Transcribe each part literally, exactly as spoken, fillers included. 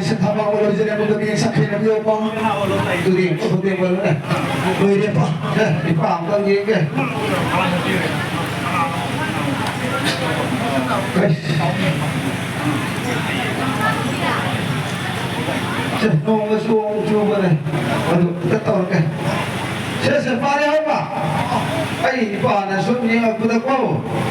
ꯁꯦꯟꯊꯥ ꯃꯥꯡꯕ ꯂꯣꯏꯖꯔꯦ꯫ ꯑꯃꯨꯛꯇ ꯃꯤꯠꯌꯦꯡ ꯁꯛꯈꯤꯅꯕꯤꯌꯨ ꯄꯥ꯫ ꯑꯗꯨꯗꯤ ꯑꯃꯨꯛꯇ ꯌꯦꯡꯕ ꯂꯣꯏꯔꯦ꯫ ꯂꯣꯏꯔꯦ ꯄꯥ꯫ ꯑꯦ, ꯏꯄꯥ ꯑꯝꯇꯪ ꯌꯦꯡꯒꯦ꯫ ꯑꯩꯁ꯫ ꯁꯦ, ꯅꯣꯡꯒ ꯆꯨ-, ꯆꯨꯕꯅꯦ꯫ ꯑꯗꯨ ꯈꯤꯇ ꯇꯧꯔꯛꯀꯦ꯫ ꯁꯦ, ꯁꯦ, ꯐꯔꯦ ꯍꯧꯕ꯫ ꯑꯩ ꯏꯄꯥꯅ ꯁꯨꯝ ꯌꯦꯡꯉꯛꯄꯗꯀꯣ,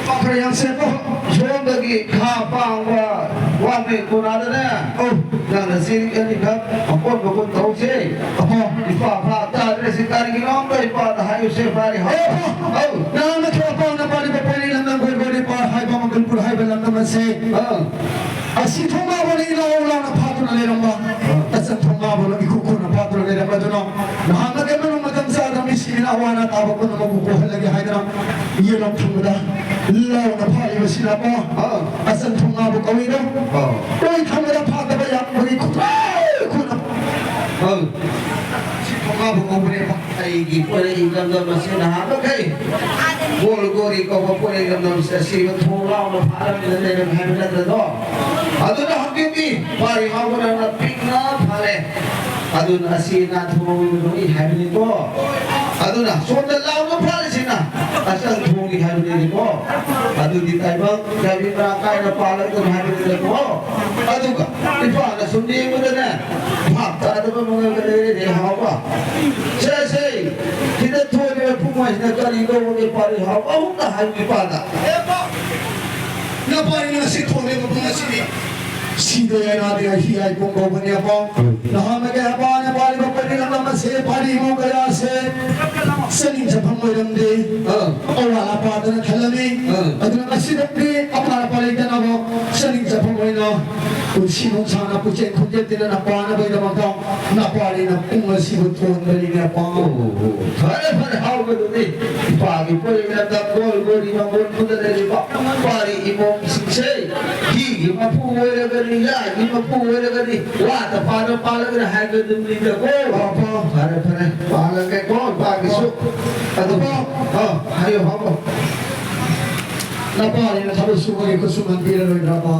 ꯈꯔ ꯌꯥꯝ ꯁꯦꯝꯃꯣ꯫ ꯁꯣꯝꯗꯒꯤ ꯈꯥ ꯄꯥꯡꯕ ꯋꯥꯡꯃꯦ ꯀꯣꯅꯥꯗꯅꯦ꯫ ꯑꯧ꯫ ꯅꯪꯅ ꯆꯦꯔꯤ ꯑꯅꯤꯈꯛ ꯃꯀꯣꯟ ꯃꯀꯣꯟ ꯇꯧꯁꯦ꯫ ꯑꯍꯣ꯫ ꯏꯄꯥ ꯚꯥꯞ ꯇꯥꯗ꯭ꯔꯦ ꯁꯤ ꯀꯔꯤꯒꯤꯅꯣ ꯑꯝꯇ ꯏꯄꯥꯗ ꯍꯥꯏꯌꯨꯁꯦ ꯐꯔꯦ꯫ ꯑꯧ꯫ ꯑꯧ꯫ ꯅꯍꯥꯟ ꯅꯈꯣꯏ ꯑꯄꯥꯅ ꯄꯥꯜꯂꯤꯕ ꯄꯣꯏꯔꯤ ꯂꯝꯗꯝ ꯒꯣꯏ ꯒꯣꯏ ꯏꯄꯥ ꯍꯥꯏꯕ ꯃꯪꯒꯜꯄꯨꯔ ꯍꯥꯏꯕ ꯂꯝꯗꯝ ꯑꯁꯦ꯫ ꯑꯥ꯫ ꯑꯁꯤ ꯊꯣꯡꯒꯥꯕꯅ ꯏꯂꯥꯎ ꯂꯥꯎꯅ ꯐꯥꯗꯨꯅ ꯂꯩꯔꯝꯕ꯫ ꯑꯥ꯫ ꯑꯆꯟ ꯊꯣꯡꯒꯥꯕꯅ ꯏꯈꯨ ꯈꯨꯅ ꯐꯥꯗꯨꯅ ꯂꯩꯔꯝꯕ ꯑꯗꯨꯅ ꯅꯍꯥꯟ ꯃꯈꯩ ꯃꯅꯨꯡ ꯃꯇꯝ ꯆꯥꯗ ꯃꯤꯁꯤꯡꯅ ꯑꯋꯥ ꯑꯅꯥ ꯇꯥꯕ ꯄꯨꯝꯅꯃꯛꯄꯨ ꯀꯣꯛꯍꯜꯂꯒꯦ ꯍꯥꯏꯗꯅ ꯌꯦꯟꯂꯣꯝ ꯊꯪꯕꯗ ꯂꯥꯎꯅ ꯐꯥꯔꯤꯕꯁꯤꯅ ꯀꯣ꯫ ꯑꯥ꯫ ꯑꯆꯟ ꯊꯣꯡꯒꯥꯕꯨ ꯀꯧꯏꯗꯣ꯫ ꯑꯥ꯫ ꯂꯣꯏ ꯊꯪꯕꯗ ꯐꯥꯗꯕ ꯌꯥꯝꯕꯒꯤ ꯈꯨꯠꯂꯥꯏ ꯈꯨꯠꯅ꯫ ꯑꯥ꯫ ꯁꯤ ꯊꯣꯡꯒꯥꯕꯨ ꯀꯧꯕꯅꯦꯕ꯫ ꯑꯩꯒꯤ ꯄꯣꯏꯔꯩ ꯂꯝꯗꯝ ꯑꯁꯤ ꯅꯍꯥꯟ ꯃꯈꯩ ꯒꯣꯜ ꯒꯣꯔꯤ ꯀꯧꯕ ꯄꯣꯏꯔꯩ ꯂꯝꯗꯝꯁꯦ ꯑꯁꯤꯕ ꯊꯣꯡ ꯂꯥꯎꯅ ꯐꯥꯔꯝꯗꯅ ꯂꯩꯔꯝꯃꯦ ꯍꯥꯏꯕ ꯅꯠꯇ꯭ꯔꯗꯣ? ꯑꯗꯨꯅ ꯍꯧꯖꯤꯛꯇꯤ ꯄꯥꯔꯤ ꯍꯥꯎꯕꯅ ꯄꯤꯛꯅ ꯐꯥꯔꯦ꯫ ꯑꯗꯨꯅ ꯑꯁꯤ ꯅꯥꯊꯣꯡ ꯅꯣꯏ ꯍꯥꯏꯕꯅꯤꯀꯣ꯫ ꯑꯗꯨꯅ ꯁꯣꯝꯗ ꯂꯥꯎꯅ ꯐꯥꯔꯤꯁꯤꯅ ꯑꯆꯪ ꯊꯣꯡꯅꯤ ꯍꯥꯏꯕꯅꯤꯀꯣ꯫ ꯑꯗꯨꯗꯤ ꯇꯥꯏꯕꯪ ꯂꯥꯏꯕꯤ ꯃꯔꯥꯡ ꯀꯥꯏꯅ ꯄꯥꯜꯂꯒꯅꯤ ꯍꯥꯏꯕꯅꯤꯀꯣ꯫ ꯑꯗꯨꯒ ꯏꯄꯥꯅ ꯁꯨꯝ ꯌꯦꯡꯕꯗꯅꯦ, ꯚꯥꯞ ꯇꯥꯗꯕ ꯃꯉꯥꯜꯒ ꯂꯩꯔꯦꯅꯦ ꯍꯥꯎꯕ꯫ ꯁꯦ, ꯁꯦ, ꯁꯤꯗ ꯊꯣꯛꯂꯤꯕ ꯄꯨꯡ ꯍꯥꯏꯁꯤꯅ ꯀꯔꯤ ꯀꯧꯕꯒꯦ ꯄꯥꯔꯤ ꯍꯥꯎꯕ? ꯑꯃꯨꯛꯇ ꯍꯥꯏꯌꯨ ꯏꯄꯥꯗ꯫ ꯅꯄꯥꯔꯤꯅ ꯁꯤ ꯊꯣꯛꯂꯤꯕ ꯄꯨꯡ ꯑꯁꯤꯗꯤ ꯁꯤꯗ ꯌꯥꯏꯅꯥꯗꯤ ꯑꯍꯤ ꯍꯥꯏ ꯄꯨꯡ ꯀꯧꯕꯅꯦꯕ꯫ ꯅꯍꯥꯟ ꯃꯈꯩ ꯍꯥꯄꯥꯅ ꯄꯥꯔꯤꯕ ꯄꯔꯤ ꯂꯝꯗꯝ ꯑꯁꯦ ꯄꯥꯔꯤ ꯏꯃꯨꯡ ꯀꯌꯥꯁꯦ ꯆꯥꯅꯤꯡ ꯆꯐꯝ ꯑꯣꯏꯔꯝꯗꯦ꯫ ꯑꯥ꯫ ꯑꯋꯥꯠ ꯑꯄꯥꯗꯅ ꯊꯜꯂꯝꯃꯤ꯫ ꯑꯥ꯫ ꯑꯗꯨꯅ ꯉꯁꯤꯗꯤ ꯑꯄꯥ ꯑꯄꯥ ꯂꯩꯇꯅꯕ ꯆꯥꯅꯤꯡ ꯆꯐꯝ ꯑꯣꯏꯅ ꯄꯨꯟꯁꯤ ꯅꯨꯡꯁꯥꯡꯅ ꯄꯨꯛꯆꯦꯜ ꯈꯣꯡꯖꯦꯜ ꯇꯤꯟꯅꯅ ꯄꯥꯅꯕꯒꯤꯗꯃꯛꯇ ꯅꯄꯥꯔꯤꯅ ꯄꯨꯡ ꯑꯁꯤꯕꯨ ꯊꯣꯟꯕꯅꯤꯅꯦ ꯑꯄꯥ꯫ ꯑꯣ, ꯐꯔꯦ, ꯐꯔꯦ, ꯍꯥꯎꯕꯗꯨꯗꯤ ꯏꯄꯥꯒꯤ ꯄꯣꯏꯔꯩ ꯂꯝꯗꯝ ꯒꯣꯜ ꯒꯣꯔꯤ ꯃꯪꯒꯣꯜ ꯈꯨꯟꯗ ꯂꯩꯔꯤꯕ ꯄꯥꯔꯤ ꯏꯃꯣꯝꯁꯤꯡꯁꯦ ꯍꯤꯒꯤ ꯃꯄꯨ ꯑꯣꯏꯔꯒꯅꯤ, ꯌꯥꯒꯤ ꯃꯄꯨ ꯑꯣꯏꯔꯒꯅꯤ, ꯋꯥꯗ ꯄꯥꯗ ꯄꯥꯜꯂꯒꯅꯤ ꯍꯥꯏꯒꯗꯕꯅꯤꯗꯀꯣ꯫ ꯑꯄꯥ꯫ ꯐꯔꯦ, ꯐꯔꯦ, ꯄꯥꯜꯂꯒꯦꯀꯣ, ꯏꯄꯥꯒꯤꯁꯨ꯫ ꯑꯗꯨ, ꯑꯄꯥ꯫ ꯑꯥ, ꯍꯥꯏꯌꯣ, ꯍꯥꯎꯕ꯫ ꯅꯄꯥꯔꯤꯅ ꯊꯕꯛ ꯁꯨꯕꯒꯤ ꯈꯨꯠꯁꯨꯃꯟ ꯄꯤꯔꯔꯣꯏꯗ꯭ꯔꯕ?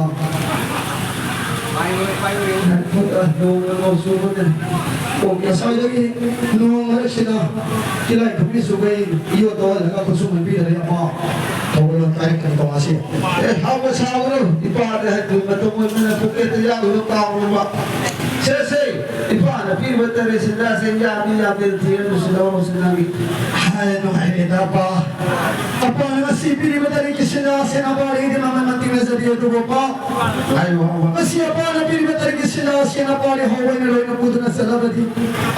ꯅꯣꯡ ꯆꯨꯕꯗꯅꯤ꯫ ꯑꯣ, ꯉꯁꯥꯏꯗꯒꯤ ꯅꯣꯡ ꯃꯔꯛꯁꯤꯗ ꯇꯤꯜꯍꯥꯏꯈꯨꯝꯕꯤ ꯆꯨꯕꯩ ꯌꯣꯠ ꯇꯧꯍꯜꯂꯒ ꯈꯨꯠꯁꯨꯃꯟ ꯄꯤꯗꯅ ꯌꯥꯝ ꯊꯧꯒꯜꯂꯣꯟ ꯀꯥꯏꯔꯛꯀꯅꯤꯀꯣ ꯉꯁꯤ꯫ ꯑꯦ, ꯍꯥꯎꯕ ꯁꯥꯕꯅꯣ, ꯏꯄꯥꯗ ꯍꯥꯏꯗꯨ ꯃꯇꯝ ꯑꯣꯏꯕꯅ ꯄꯣꯀꯦꯠꯇ ꯌꯥꯎꯔꯤꯕ ꯀꯥꯎꯔꯕ꯫ ꯁꯦ, ꯁꯦ, ꯏꯄꯥꯅ ꯄꯤꯔꯤꯕ ꯇꯔꯦꯠ ꯁꯦꯟꯖꯥꯁꯦ ꯌꯥꯝꯃꯤ ꯌꯥꯝꯗꯦ ꯊꯤꯔꯅꯨ, ꯁꯤꯗ ꯍꯧꯔꯣ, ꯁꯤꯗ ꯍꯧꯔꯣ꯫ ꯍꯥꯏ, ꯅꯨꯡꯉꯥꯏꯔꯦꯗ, ꯑꯄꯥ꯫ ꯑꯄꯥꯅ ꯉꯁꯤ ꯄꯤꯔꯤꯕ ꯇꯔꯦꯠꯀꯤ ꯁꯦꯟꯖꯥꯁꯦ ꯅꯄꯥꯗꯒꯤꯗꯤ ꯃꯃꯜ ꯃꯇꯤꯛ ꯂꯩꯖꯗꯦ, ꯑꯗꯨꯕꯨ ꯑꯄꯥ, ꯍꯥꯏꯌꯨ, ꯍꯥꯏꯌꯨ꯫ ꯉꯁꯤ ꯑꯄꯥꯅ ꯄꯤꯔꯤꯕ ꯇꯔꯦꯠꯀꯤ ꯁꯦꯟꯖꯥꯁꯦ ꯅꯄꯥꯗꯤ ꯍꯧꯕ ꯑꯣꯏꯅ ꯂꯣꯏꯅ ꯄꯨꯗꯨꯅ ꯆꯠꯂꯕꯗꯤ,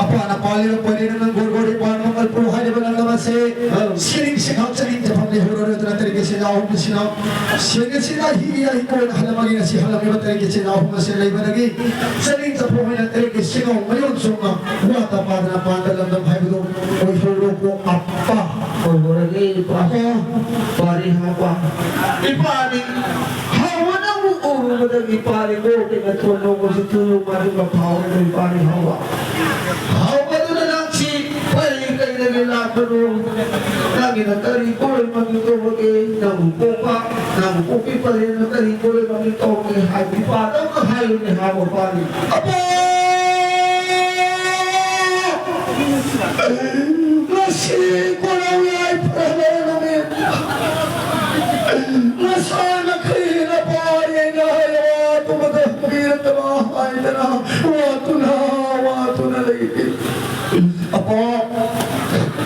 ꯑꯄꯥꯅ ꯄꯥꯜꯂꯤꯕ ꯄꯔꯦꯡ ꯅꯪ ꯒꯣꯔ ꯒꯣꯔ ꯏꯄꯥꯅ ꯃꯃꯜ ꯄꯨꯔꯛꯎ ꯍꯥꯏꯔꯤꯕ ꯂꯝꯗꯝ ꯑꯁꯦ, ꯁꯤꯅꯤꯡ ꯁꯤꯈꯥꯎ ꯆꯅꯤꯡ ꯆꯐꯝ ꯂꯩꯍꯧꯔꯔꯣꯏꯗꯅ ꯇꯔꯦꯠꯀꯤ ꯁꯦꯟꯖꯥ ꯑꯍꯨꯝꯁꯤꯅ ꯁꯦꯟ ꯑꯁꯤꯗ ꯍꯤꯒꯤ ꯑꯍꯤꯡ ꯑꯣꯏꯅ ꯍꯜꯂꯝꯃꯒꯦ꯫ ꯉꯁꯤ ꯍꯜꯂꯝꯃꯤꯕ ꯇꯔꯦꯠꯀꯤ ꯁꯦꯟꯖꯥ ꯑꯍꯨꯝ ꯑꯁꯦ ꯂꯩꯕꯗꯒꯤ ꯆꯅꯤꯡ ꯆꯐꯝ ꯑꯣꯏꯅ ꯇꯔꯦꯠꯀꯤ ꯁꯦꯟꯖꯥ ꯃꯌꯣꯟ ꯆꯣꯡꯅ ꯋꯥꯇ ꯄꯥꯗꯅ ꯄꯥꯟꯕ ꯂꯝꯗꯝ ꯍꯥꯏꯕꯗꯣ ꯑꯣꯏꯍꯧꯔꯣꯀꯣ ꯑꯄꯥ꯫ ꯑꯣꯏꯍꯧꯔꯒꯦ ꯏꯄꯥ꯫ ꯑꯄꯥ꯫ ꯄꯥꯔꯤ ꯍꯥꯎꯕ꯫ ꯏꯄꯥꯗꯤ ꯍꯥꯎꯕ ꯅꯪꯕꯨ ꯎꯔꯨꯕꯗꯒꯤ ꯄꯥꯔꯤ ꯒꯣꯛꯇꯒ ꯊꯣꯟ ꯅꯣꯡꯃꯁꯨ ꯊꯨꯔꯨ ꯃꯥꯗꯨꯒ ꯐꯥꯎꯔꯦ ꯏꯄꯥꯗꯤ ꯍꯥꯎꯕ꯫ ꯍꯥꯎꯕꯗꯨꯅ ꯅꯪꯁꯤ ꯀꯔꯤ ꯀꯩꯗꯒꯤ ꯂꯥꯛꯄꯅꯣ? ꯅꯪꯒꯤꯅ ꯀꯔꯤ ꯀꯣꯏ ꯃꯃꯤꯡ ꯀꯧꯕꯒꯦ? ꯅꯪꯕꯨ ꯄꯣꯛꯄ, ꯅꯪꯕꯨ ꯄꯣꯛꯄꯤ ꯄꯔꯦꯡꯅ ꯀꯔꯤ ꯀꯣꯏ ꯃꯃꯤꯡ ꯀꯧꯕꯒꯦ? ꯍꯥꯏꯕ ꯏꯄꯥꯗꯧꯅ ꯍꯥꯏꯌꯨꯅꯦ ꯍꯥꯎꯕ ꯄꯥꯔꯤ꯫ ꯑꯄꯥ! ꯉꯁꯤ ꯀꯣꯔꯧ ꯌꯥꯏꯐꯔꯕ ꯅꯨꯃꯤꯠ꯫ ꯉꯁꯥꯏ ꯃꯈꯩꯅ ꯄꯥꯔꯤ ꯑꯩꯅ ꯍꯥꯏꯔꯕ ꯑꯗꯨꯃꯛꯇ ꯍꯪꯕꯤꯔꯛꯇꯕ ꯍꯥꯏꯗꯅ ꯋꯥꯇꯨꯅ, ꯋꯥꯇꯨꯅ ꯂꯩꯔꯤ꯫ ꯑꯄꯥ,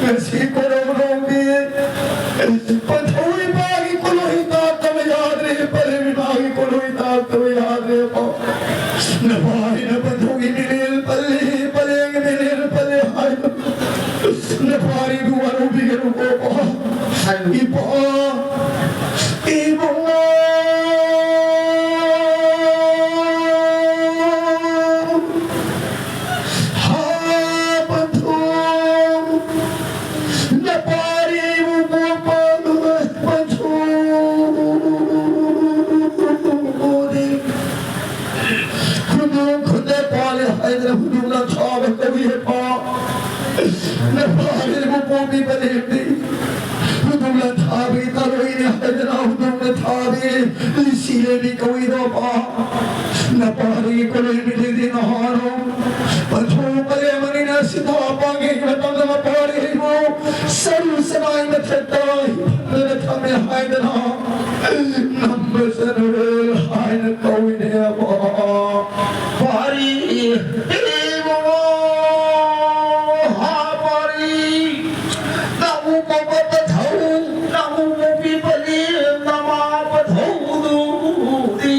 ꯉꯁꯤ ꯀꯣꯔꯧꯔꯣꯝꯕꯤ ꯄꯟꯊꯧ ꯏꯄꯥꯒꯤ ꯀꯣꯂꯣꯏ ꯇꯥꯛꯇꯕ ꯌꯥꯗ꯭ꯔꯦ, ꯄꯂꯦꯝ ꯏꯃꯥꯒꯤ ꯀꯣꯂꯣꯏ ꯇꯥꯛꯇꯕ ꯌꯥꯗ꯭ꯔꯦ ꯑꯄꯥ꯫ ꯅꯄꯥꯅꯤꯅ ꯄꯟꯊꯧꯒꯤ ꯃꯤꯅꯦꯜ ꯄꯜꯂꯤ, ꯄꯂꯦꯝꯒꯤ ꯃꯤꯅꯦꯜ ꯄꯜꯂꯤ ꯍꯥꯏꯕ꯫ ꯅꯄꯥꯅꯤꯕꯨ ꯋꯥꯔꯧꯕꯤꯒꯅꯨꯀꯣ ꯑꯄꯥ꯫ ꯏꯄꯥ, ꯏꯕꯨꯡꯉꯣ꯫ ꯍꯥ ꯄꯟꯊꯧ, ꯅꯄꯥꯔꯤꯕꯨ ꯄꯣꯛꯄ ꯄꯟꯊꯧꯗꯤ ꯍꯨꯟꯗ꯭ꯔꯨꯝ ꯈꯨꯟꯗ ꯄꯥꯜꯂꯦ ꯍꯥꯏꯗꯅ ꯍꯨꯟꯗ꯭ꯔꯨꯝꯅ ꯊꯥꯕ ꯀꯧꯏ ꯍꯦꯄꯥ꯫ ꯅꯄꯥꯔꯤꯕꯨ ꯄꯣꯛꯄꯤ ꯄꯂꯦꯝꯗꯤ ꯍꯨꯟꯗ꯭ꯔꯨꯝꯅ ꯊꯥꯕꯤ ꯇꯥꯂꯣꯏꯅꯦ ꯍꯥꯏꯗꯅ ꯍꯨꯟꯗ꯭ꯔꯨꯝꯅ ꯊꯥꯕꯤ꯫ ꯁꯤꯂꯦꯝꯕꯤ ꯀꯧꯏꯗꯣ ꯑꯄꯥ, ꯅꯄꯥꯗꯒꯤ ꯀꯣꯂꯦꯝꯕꯤꯗꯨꯗꯤ ꯅꯍꯥꯔꯣ꯫ ꯄꯟꯊꯧ ꯀꯂꯦꯝꯕꯅꯤꯅ ꯁꯤꯐꯥꯎ ꯄꯥꯡꯉꯩ ꯃꯇꯝꯗ ꯃꯄꯥꯗꯤ ꯑꯩꯕꯨ ꯁꯔꯨ ꯁꯅꯥꯏ ꯃꯊꯛꯇ ꯍꯤꯞꯍꯟꯗꯨꯅ ꯊꯝꯃꯦ ꯍꯥꯏꯗꯅ ꯅꯝꯕ ꯆꯠꯅꯔꯦ ꯍꯥꯏꯅ ꯀꯧꯏꯅꯦ ꯑꯄꯥ꯫ ꯄꯥꯔꯤ ꯏꯕꯨꯡꯉꯣ, ꯍꯥ ꯄꯥꯔꯤ, ꯅꯪꯕꯨ ꯄꯣꯛꯄ ꯄꯊꯧ, ꯅꯪꯕꯨ ꯄꯣꯛꯄꯤ ꯄꯂꯦꯝ ꯅꯃꯥ ꯄꯊꯧꯗꯨꯗꯤ꯫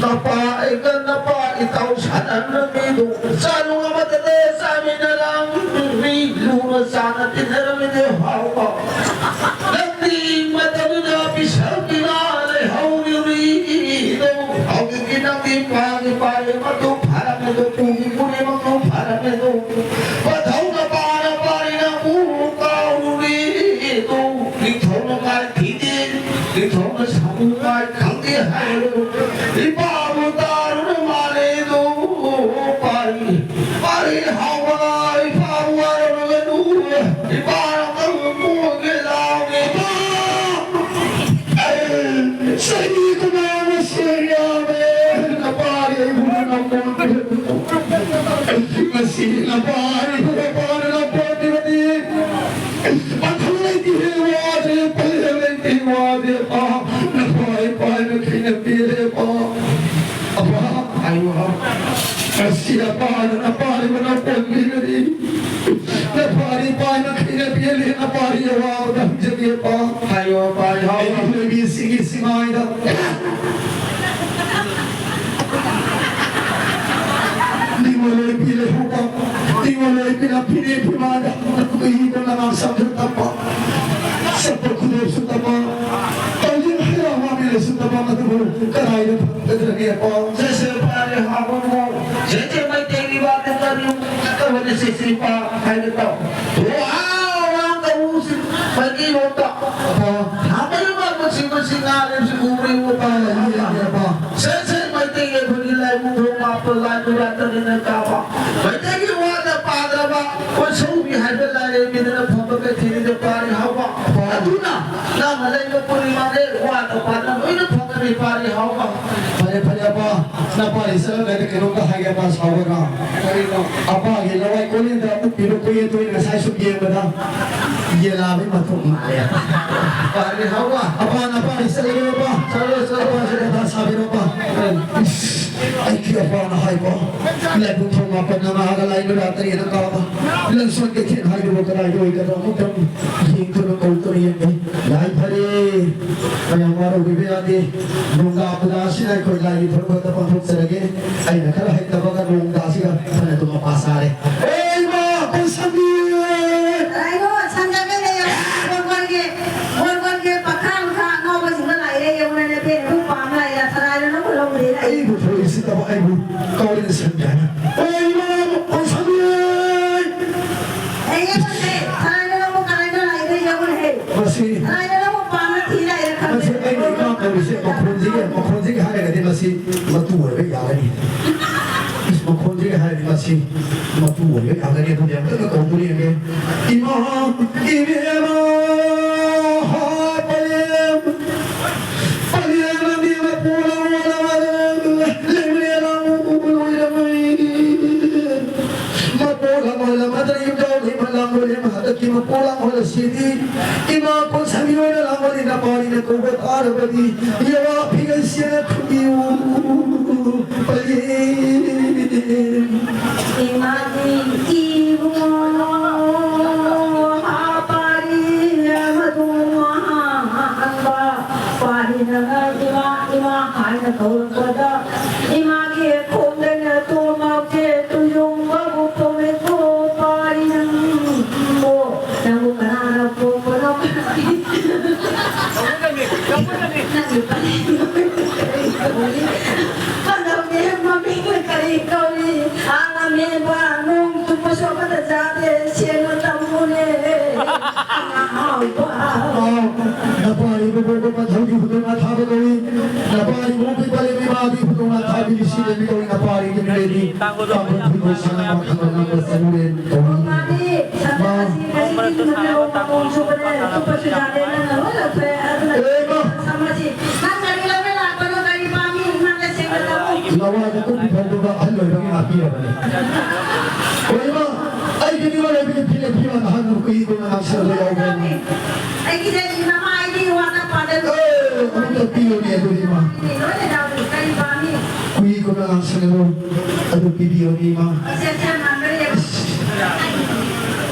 ꯅꯄꯥ ꯑꯩꯒ ꯅꯄꯥ ꯏꯇꯥꯎ ꯁꯥꯟꯅꯔꯝꯃꯤꯗꯨ, ꯆꯥꯅꯨꯡ ꯑꯃꯠꯇꯗ ꯆꯥꯃꯤꯟꯅꯔꯝꯃꯤ, ꯂꯨꯅ ꯆꯥꯅ ꯇꯤꯟꯅꯔꯝꯃꯤꯗꯨ ꯍꯥꯎꯕ꯫ ꯅꯪꯗꯤ ꯃꯇꯝꯗꯨꯗ ꯄꯤꯁꯛ ꯄꯤꯛꯅ ꯂꯩꯍꯧꯔꯤꯗꯣ, ꯍꯧꯖꯤꯛꯇꯤ ꯅꯪꯗꯤ ꯄꯥꯒꯤ ꯄꯥꯔꯦ ꯃꯇꯨ ꯐꯔꯝꯃꯦꯗꯣ, ꯄꯨꯒꯤ ꯄꯨꯔꯦ ꯃꯇꯨ ꯐꯔꯝꯃꯦꯗꯣ, ꯄꯊꯧꯅ ꯄꯥꯅ ꯄꯥꯔꯤꯅ ꯄꯨ ꯀꯥꯎꯔꯨꯔꯤꯗꯣ, ꯅꯤꯡꯊꯧꯅ ꯃꯥꯏ ꯊꯤꯗꯦ, ꯅꯤꯡꯊꯧꯅ ꯁꯥꯃꯨ ꯃꯥꯏ ꯈꯪꯗꯦ ꯍꯥꯏꯔꯣ, ꯏꯄꯥꯕꯨ ꯇꯥꯔꯨꯅ ꯃꯥꯜꯂꯦꯗꯣ, ꯄꯥꯔꯤ꯫ ꯄꯥꯔꯤ ꯍꯥꯎꯕ ꯏꯄꯥꯕꯨ ꯋꯥꯔꯧꯔꯒꯅꯨ, ꯏꯄꯥꯅ ꯀꯔꯝꯕ ꯄꯣꯛꯑꯒꯦ ꯂꯥꯎꯒꯦ? ꯏꯄꯥ! ꯑꯩ ꯆꯍꯤ ꯀꯨꯟꯃꯉꯥ ꯁꯨꯔꯦ, ꯅꯄꯥꯗꯤ ꯑꯩꯕꯨ ꯅꯄꯣꯠꯇꯦ꯫ ꯉꯁꯤ ꯅꯄꯥ ꯑꯩꯕꯨ ꯅꯄꯥꯅ ꯅꯄꯣꯠꯇꯦꯕꯗꯤ꯫ ꯄꯥꯡꯒꯜ ꯂꯩꯇꯦ ꯋꯥꯗꯦ, ꯄꯥꯡꯒꯜ ꯂꯩꯇꯦ ꯋꯥꯗꯦ, ꯄꯥ꯫ ꯅꯄꯥ ꯏꯄꯥꯅ ꯈꯩꯅ ꯄꯤꯔꯦ, ꯄꯥ꯫ ꯑꯄꯥ, ꯑꯩ ꯋꯥ꯫ ꯉꯁꯤ ꯑꯄꯥꯅ ꯅꯄꯥꯔꯤꯕ ꯅꯄꯣꯟꯕꯤꯕꯅꯤ꯫ ꯅꯄꯥꯔꯤ ꯄꯥꯏꯅ ꯈꯩꯅ ꯄꯤꯔꯦ, ꯅꯄꯥꯔꯤ ꯑꯋꯥꯕꯗ ꯍꯪꯖꯒꯦ, ꯄꯥ꯫ ꯍꯥꯏꯌꯣ, ꯄꯥ, ꯍꯥꯏꯌꯣ꯫ ꯑꯩꯒꯤ ꯅꯨꯄꯤꯁꯤꯒꯤ ꯁꯤꯃꯥꯏꯗ ꯅꯤꯡꯉꯣꯜ ꯂꯣꯏꯕꯤ ꯂꯩꯍꯧꯕ, ꯅꯤꯡꯉꯣꯜ ꯂꯣꯏꯕꯤꯅ ꯐꯤꯅꯦ ꯐꯤꯃꯥꯗ ꯅꯈꯣꯏꯒꯤ ꯅꯉꯥꯛ ꯁꯝꯖ ꯇꯝꯕ, ꯆꯠꯄ ꯈꯨꯗꯣꯞꯁꯨ ꯇꯝꯕ, ꯇꯧꯅꯤꯡ ꯍꯩꯔꯥ ꯃꯥꯃꯤ ꯂꯩꯁꯨ ꯇꯝꯕ ꯑꯗꯨꯕꯨ ꯀꯗꯥꯏꯗ ꯐꯪꯒꯗ꯭ꯔꯒꯦ? ꯄꯥꯎ ꯁꯦꯁꯦ ꯄꯥꯔꯦ ꯍꯥꯕ ꯃꯣ, ꯁꯦꯁꯦ ꯃꯩꯇꯩꯒꯤ ꯋꯥꯗ ꯀꯔꯤ ꯇꯧꯕꯅꯤ ꯁꯦꯁꯦ ꯄꯥ ꯍꯥꯏꯒꯦ ꯇꯧ꯫ ꯊꯣ ꯑꯥ ꯋꯥ ꯀꯧꯁꯤ ꯃꯩꯇꯩ ꯂꯣꯟꯗ꯫ ꯄꯥ ꯍꯥꯕ ꯃꯁꯤ ꯃꯁꯤ ꯉꯥ ꯂꯩꯕꯁꯤ ꯎꯕ꯭ꯔꯦ ꯎꯕ ꯄꯥ ꯌꯦꯡꯉꯦ ꯄꯥ꯫ ꯁꯦ, ꯁꯦ, ꯃꯩꯇꯩꯒꯤ ꯑꯩꯈꯣꯏꯒꯤ ꯂꯥꯏꯕꯨꯡ ꯊꯣꯡ ꯃꯥꯄ ꯂꯥꯏ ꯄꯨꯔꯥ ꯇꯔꯦꯠꯅ ꯀꯥꯕ꯫ ꯃꯩꯇꯩꯒꯤ ꯋꯥꯗ ꯄꯥꯗ꯭ꯔꯕ ꯀꯣꯟꯁꯧꯕꯤ ꯍꯥꯏꯕ ꯂꯥꯏꯔꯦꯝꯕꯤꯗꯅ ꯐꯝꯕ ꯀꯩꯊꯦꯜꯗ ꯄꯥꯔꯤ ꯍꯥꯎꯕ꯫ ꯑꯗꯨꯅ ꯅꯪ ꯂꯩꯕ ꯄꯨꯔꯅꯤꯃꯥꯗ ꯋꯥꯗ ꯄꯥꯗꯅ ꯂꯣꯏꯅ ꯐꯪꯒꯅꯤ, ꯄꯥꯔꯤ ꯍꯥꯎꯕ꯫ ꯐꯔꯦ, ꯐꯔꯦ, ꯑꯄꯥ, ꯅꯄꯥꯔꯤ ꯆꯠꯂꯝꯗꯥꯏꯗ ꯀꯩꯅꯣꯝꯇ ꯍꯥꯏꯒꯦ, ꯑꯄꯥ ꯁꯥꯎꯒꯗ꯭ꯔꯥ? ꯀꯔꯤꯅꯣ? ꯑꯄꯥꯒꯤ ꯂꯋꯥꯏ ꯀꯣꯂꯦꯟꯗ ꯎꯞꯄꯤꯕ ꯀꯣꯌꯦꯠ ꯇꯣꯏꯅ ꯉꯁꯥꯏ ꯁꯨꯝ ꯌꯦꯡꯕꯗ ꯌꯦꯂꯥꯕꯩ ꯃꯊꯧ ꯃꯥꯜꯂꯦ꯫ ꯄꯥꯔꯤ ꯍꯥꯎꯕ꯫ ꯑꯄꯥ, ꯅꯄꯥꯔꯤ ꯆꯠꯂꯒꯦ, ꯑꯄꯥ꯫ ꯆꯠꯂꯣ, ꯆꯠꯂꯣ꯫ ꯑꯄꯥꯁꯦ ꯀꯊꯥ ꯁꯥꯕꯤꯔꯣ, ꯑꯄꯥ꯫ ꯏꯁ, ꯑꯩꯒꯤ ꯑꯄꯥꯅ ꯍꯥꯏꯕ ꯂꯥꯏꯕꯨꯡ ꯊꯣꯡ ꯃꯥꯄꯟꯅ ꯃꯍꯥꯛ ꯂꯥꯏ ꯅꯨꯔꯥ ꯇꯔꯦꯠꯅ ꯀꯥꯕ ꯂꯟꯁꯣꯟ ꯀꯩꯊꯦꯜ ꯍꯥꯏꯕꯕꯨ ꯀꯗꯥꯏꯗ ꯑꯣꯏꯒꯗ꯭ꯔꯥ? ꯑꯃꯨꯛꯇꯪ ꯌꯦꯡꯗꯨꯅ ꯀꯧꯗꯨꯅ ꯌꯦꯡꯒꯦ꯫ ꯌꯥꯏꯐꯔꯦ꯫ ꯃꯌꯥꯝ ꯋꯥꯔꯧꯕꯤꯕ ꯌꯥꯗꯦ꯫ ꯅꯣꯡꯗꯥ ꯄꯨꯖꯥꯁꯤꯅ ꯑꯩꯈꯣꯏ ꯂꯥꯏꯒꯤ ꯊꯧꯔꯝꯗ ꯄꯥꯡꯊꯣꯛꯆꯔꯒꯦ꯫ ꯑꯩꯅ ꯈꯔ ꯍꯩꯇꯕꯒ ꯅꯣꯡꯗꯥꯁꯤꯒ ꯐꯅ ꯑꯗꯨꯝ ꯃꯄꯥ ꯆꯥꯔꯦ꯫ ꯑꯦ ꯏꯃꯥ, ꯀꯣꯟꯁꯝꯕꯤ! ꯀꯩꯅꯣ, ꯁꯟꯗꯕꯤ ꯂꯩꯌꯣ꯫ ꯒꯣꯔꯒꯣꯔꯒꯤ, ꯒꯣꯔꯒꯣꯔꯒꯤ ꯄꯥꯈꯥ ꯃꯈꯥ ꯑꯉꯥꯎꯕꯁꯤꯡꯗ ꯂꯥꯛꯏꯔꯦ ꯌꯦꯡꯉꯨꯅꯦ, ꯅꯕꯦꯟ ꯑꯗꯨ ꯄꯥꯝ ꯂꯥꯛꯏꯔꯥ? ꯊꯔꯥꯏꯅ ꯅꯪꯕꯨ ꯂꯧꯗꯦ ꯂꯥꯛꯏ꯫ ꯑꯩꯕꯨ ꯊꯣꯛꯏꯁꯤꯠꯇꯕ ꯑꯩꯕꯨ ꯀꯥꯎꯔꯦꯟ ꯁꯟꯗ꯫ ꯑꯦ ꯏꯃꯥ, ꯀꯣꯟꯁꯝꯕꯤ! ꯑꯦ, ꯌꯦꯡꯉꯨꯅꯦ, ꯊꯔꯥꯏꯅ ꯅꯪꯕꯨ ꯀꯔꯥꯏꯅ ꯂꯥꯛꯏꯔꯦ ꯌꯦꯡꯉꯨꯅꯦ꯫ ꯃꯁꯤ ꯊꯔꯥꯏꯅ ꯅꯪꯕꯨ ꯄꯥꯝꯅ ꯊꯤ ꯂꯥꯛꯏꯔꯥ ꯈꯪꯗꯦ꯫ ꯃꯁꯤ ꯑꯩꯅ ꯏꯃꯥ ꯀꯧꯔꯤꯁꯦ ꯃꯈꯣꯟꯁꯤꯒꯤ, ꯃꯈꯣꯟꯁꯤꯒꯤ ꯍꯥꯏꯔꯒꯗꯤ ꯃꯁꯤ ꯃꯇꯨ ꯑꯣꯏꯕ ꯌꯥꯒꯅꯤ꯫ ꯏꯁ, ꯃꯈꯣꯟꯁꯤꯒꯤ ꯍꯥꯏꯔꯗꯤ ꯃꯁꯤ ꯃꯇꯨ ꯑꯣꯏꯕ ꯌꯥꯒꯅꯤ꯫ ꯑꯗꯨꯗꯤ ꯑꯃꯨꯛꯇꯪꯒ ꯀꯧꯗꯨꯅ ꯌꯦꯡꯒꯦ꯫ ꯏꯃꯥ, ꯏꯕꯦꯝꯃ, ꯍꯥ, ꯄꯂꯦꯝ, ꯄꯂꯦꯝ, ꯏꯕꯦꯝꯃ, ꯄꯣꯂꯝ, ꯄꯣꯂꯝ, ꯂꯩꯃꯔꯦꯜ, ꯂꯣꯏꯔꯝꯃꯦ꯫ ꯃꯄꯣꯛ ꯂꯥꯡꯒꯣꯜ ꯑꯃꯗ ꯌꯨꯝꯖꯥꯎ ꯂꯩꯃ ꯂꯥꯡꯒꯣꯜ ꯑꯃ ꯍꯟꯗꯛꯀꯤ ꯃꯄꯣꯛ ꯂꯥꯡꯒꯣꯜ ꯑꯁꯤꯗꯤ ꯏꯃꯥ ꯀꯣꯟꯁꯥꯡꯕꯤ ꯑꯣꯏꯅ ꯂꯥꯡꯒꯣꯜ ꯏꯅ ꯄꯥꯔꯤꯅ ꯀꯧꯕ ꯇꯥꯔꯕꯗꯤ ꯌꯦꯋꯥ ꯐꯤꯒꯜ ꯁꯦꯅ ꯈꯨꯕꯤꯌꯨ ꯄꯜꯂꯤ꯫ ꯏꯃꯥꯒꯤ ꯏꯕꯨꯡꯉꯣ ꯄꯥꯔꯤ ꯑꯃꯗꯨ ꯍꯥꯡꯕ ꯄꯥꯔꯤꯅ ꯏꯃꯥ ꯏꯃꯥ ꯍꯥꯏꯅ ꯀꯧꯔꯛꯄꯗ ꯏꯃꯥꯒꯤ ꯈꯣꯡꯗꯩꯅ ꯇꯣꯃꯛꯁꯦ ꯇꯨꯌꯣꯡꯕꯕꯨ ꯄꯣꯝꯃꯦꯀꯣ ꯄꯥꯔꯤ ꯅꯪꯕꯨ, ꯅꯪꯕꯨ ꯀꯅꯥꯅ ꯄꯣꯝꯕꯅꯣ? ꯅꯪꯒꯤ ꯄꯔꯦꯡ ꯀꯔꯤ ꯀꯧꯏ? ꯀꯗꯧꯒꯦ ꯃꯃꯤꯡꯅ ꯀꯔꯤ ꯀꯧꯏ? ꯑꯥ, ꯂꯝꯍꯦꯟꯕ, ꯅꯣꯡ ꯆꯨꯞꯄꯁꯨ ꯑꯃꯠꯇ ꯆꯥꯗꯦ, ꯁꯦꯡꯅ ꯇꯝꯃꯨꯅꯦ꯫ ꯑꯉꯥꯎꯕ꯫ ꯑꯥ, ꯅꯄꯥꯔꯤꯕꯨ ꯄꯣꯛꯄ ꯃꯊꯧꯒꯤ ꯍꯨꯗꯣꯡ ꯑꯊꯥꯕ ꯀꯧꯏ꯫ ꯅꯄꯥꯔꯤꯕꯨ ꯄꯤꯛꯄ ꯂꯦꯝꯃꯤ ꯃꯥꯒꯤ ꯍꯨꯗꯣꯡ ꯑꯊꯥꯕꯤ ꯂꯤꯁꯤ ꯂꯦꯝꯃꯤ ꯀꯧꯏ꯫ ꯅꯄꯥꯔꯤꯒꯤ ꯃꯤꯔꯦꯟꯅꯤ꯫ ꯇꯥꯡꯕ ꯍꯨꯗꯣꯡ ꯁꯅꯥ ꯃꯈꯜ ꯑꯅꯧꯕ ꯁꯔꯨꯔꯦꯟ ꯀꯧꯏ꯫ ꯂꯋꯥꯏꯗ ꯀꯨꯝꯕꯤ ꯐꯥꯎꯗꯕ ꯑꯍꯜ ꯑꯣꯏꯔꯕ ꯉꯥꯛꯄꯤꯌꯣ꯫ ꯂꯋꯥꯏꯗ ꯀꯨꯝꯕꯤ ꯐꯥꯎꯗꯕ ꯑꯍꯜ ꯑꯣꯏꯔꯕ ꯉꯥꯛꯄꯤꯔꯕꯅꯤ꯫ ꯍꯣꯏ, ꯏꯃꯥ, ꯑꯩꯒꯤ ꯅꯤꯡꯉꯣꯜ ꯑꯣꯏꯕꯤꯒꯤ ꯐꯤꯔꯦꯞ ꯐꯤꯔꯣꯜ ꯑꯍꯟꯕꯨ ꯀꯨꯏ ꯀꯨꯏꯅ ꯉꯥꯛꯆꯕ ꯌꯥꯎꯕ꯭ꯔꯥ? ꯑꯩꯒꯤꯗꯤ ꯏꯃꯥ, ꯑꯩꯗꯤ ꯋꯥꯅ ꯄꯥꯗꯅ ꯑꯦ, ꯑꯃꯨꯛꯇ ꯄꯤꯌꯨꯅꯦ ꯑꯗꯨꯗꯤ, ꯏꯃꯥ꯫ ꯂꯣꯏꯅ ꯌꯥꯎꯔꯤ꯫ ꯀꯔꯤ ꯄꯥꯝꯃꯤ? ꯀꯨꯏ ꯀꯨꯏꯅ ꯉꯥꯛꯆꯒꯅꯨ, ꯑꯗꯨ ꯄꯤꯕꯤꯌꯨꯅꯦ, ꯏꯃꯥ꯫ ꯑꯁꯦ, ꯑꯁꯦ, ꯃꯥꯟꯕ ꯂꯩ꯫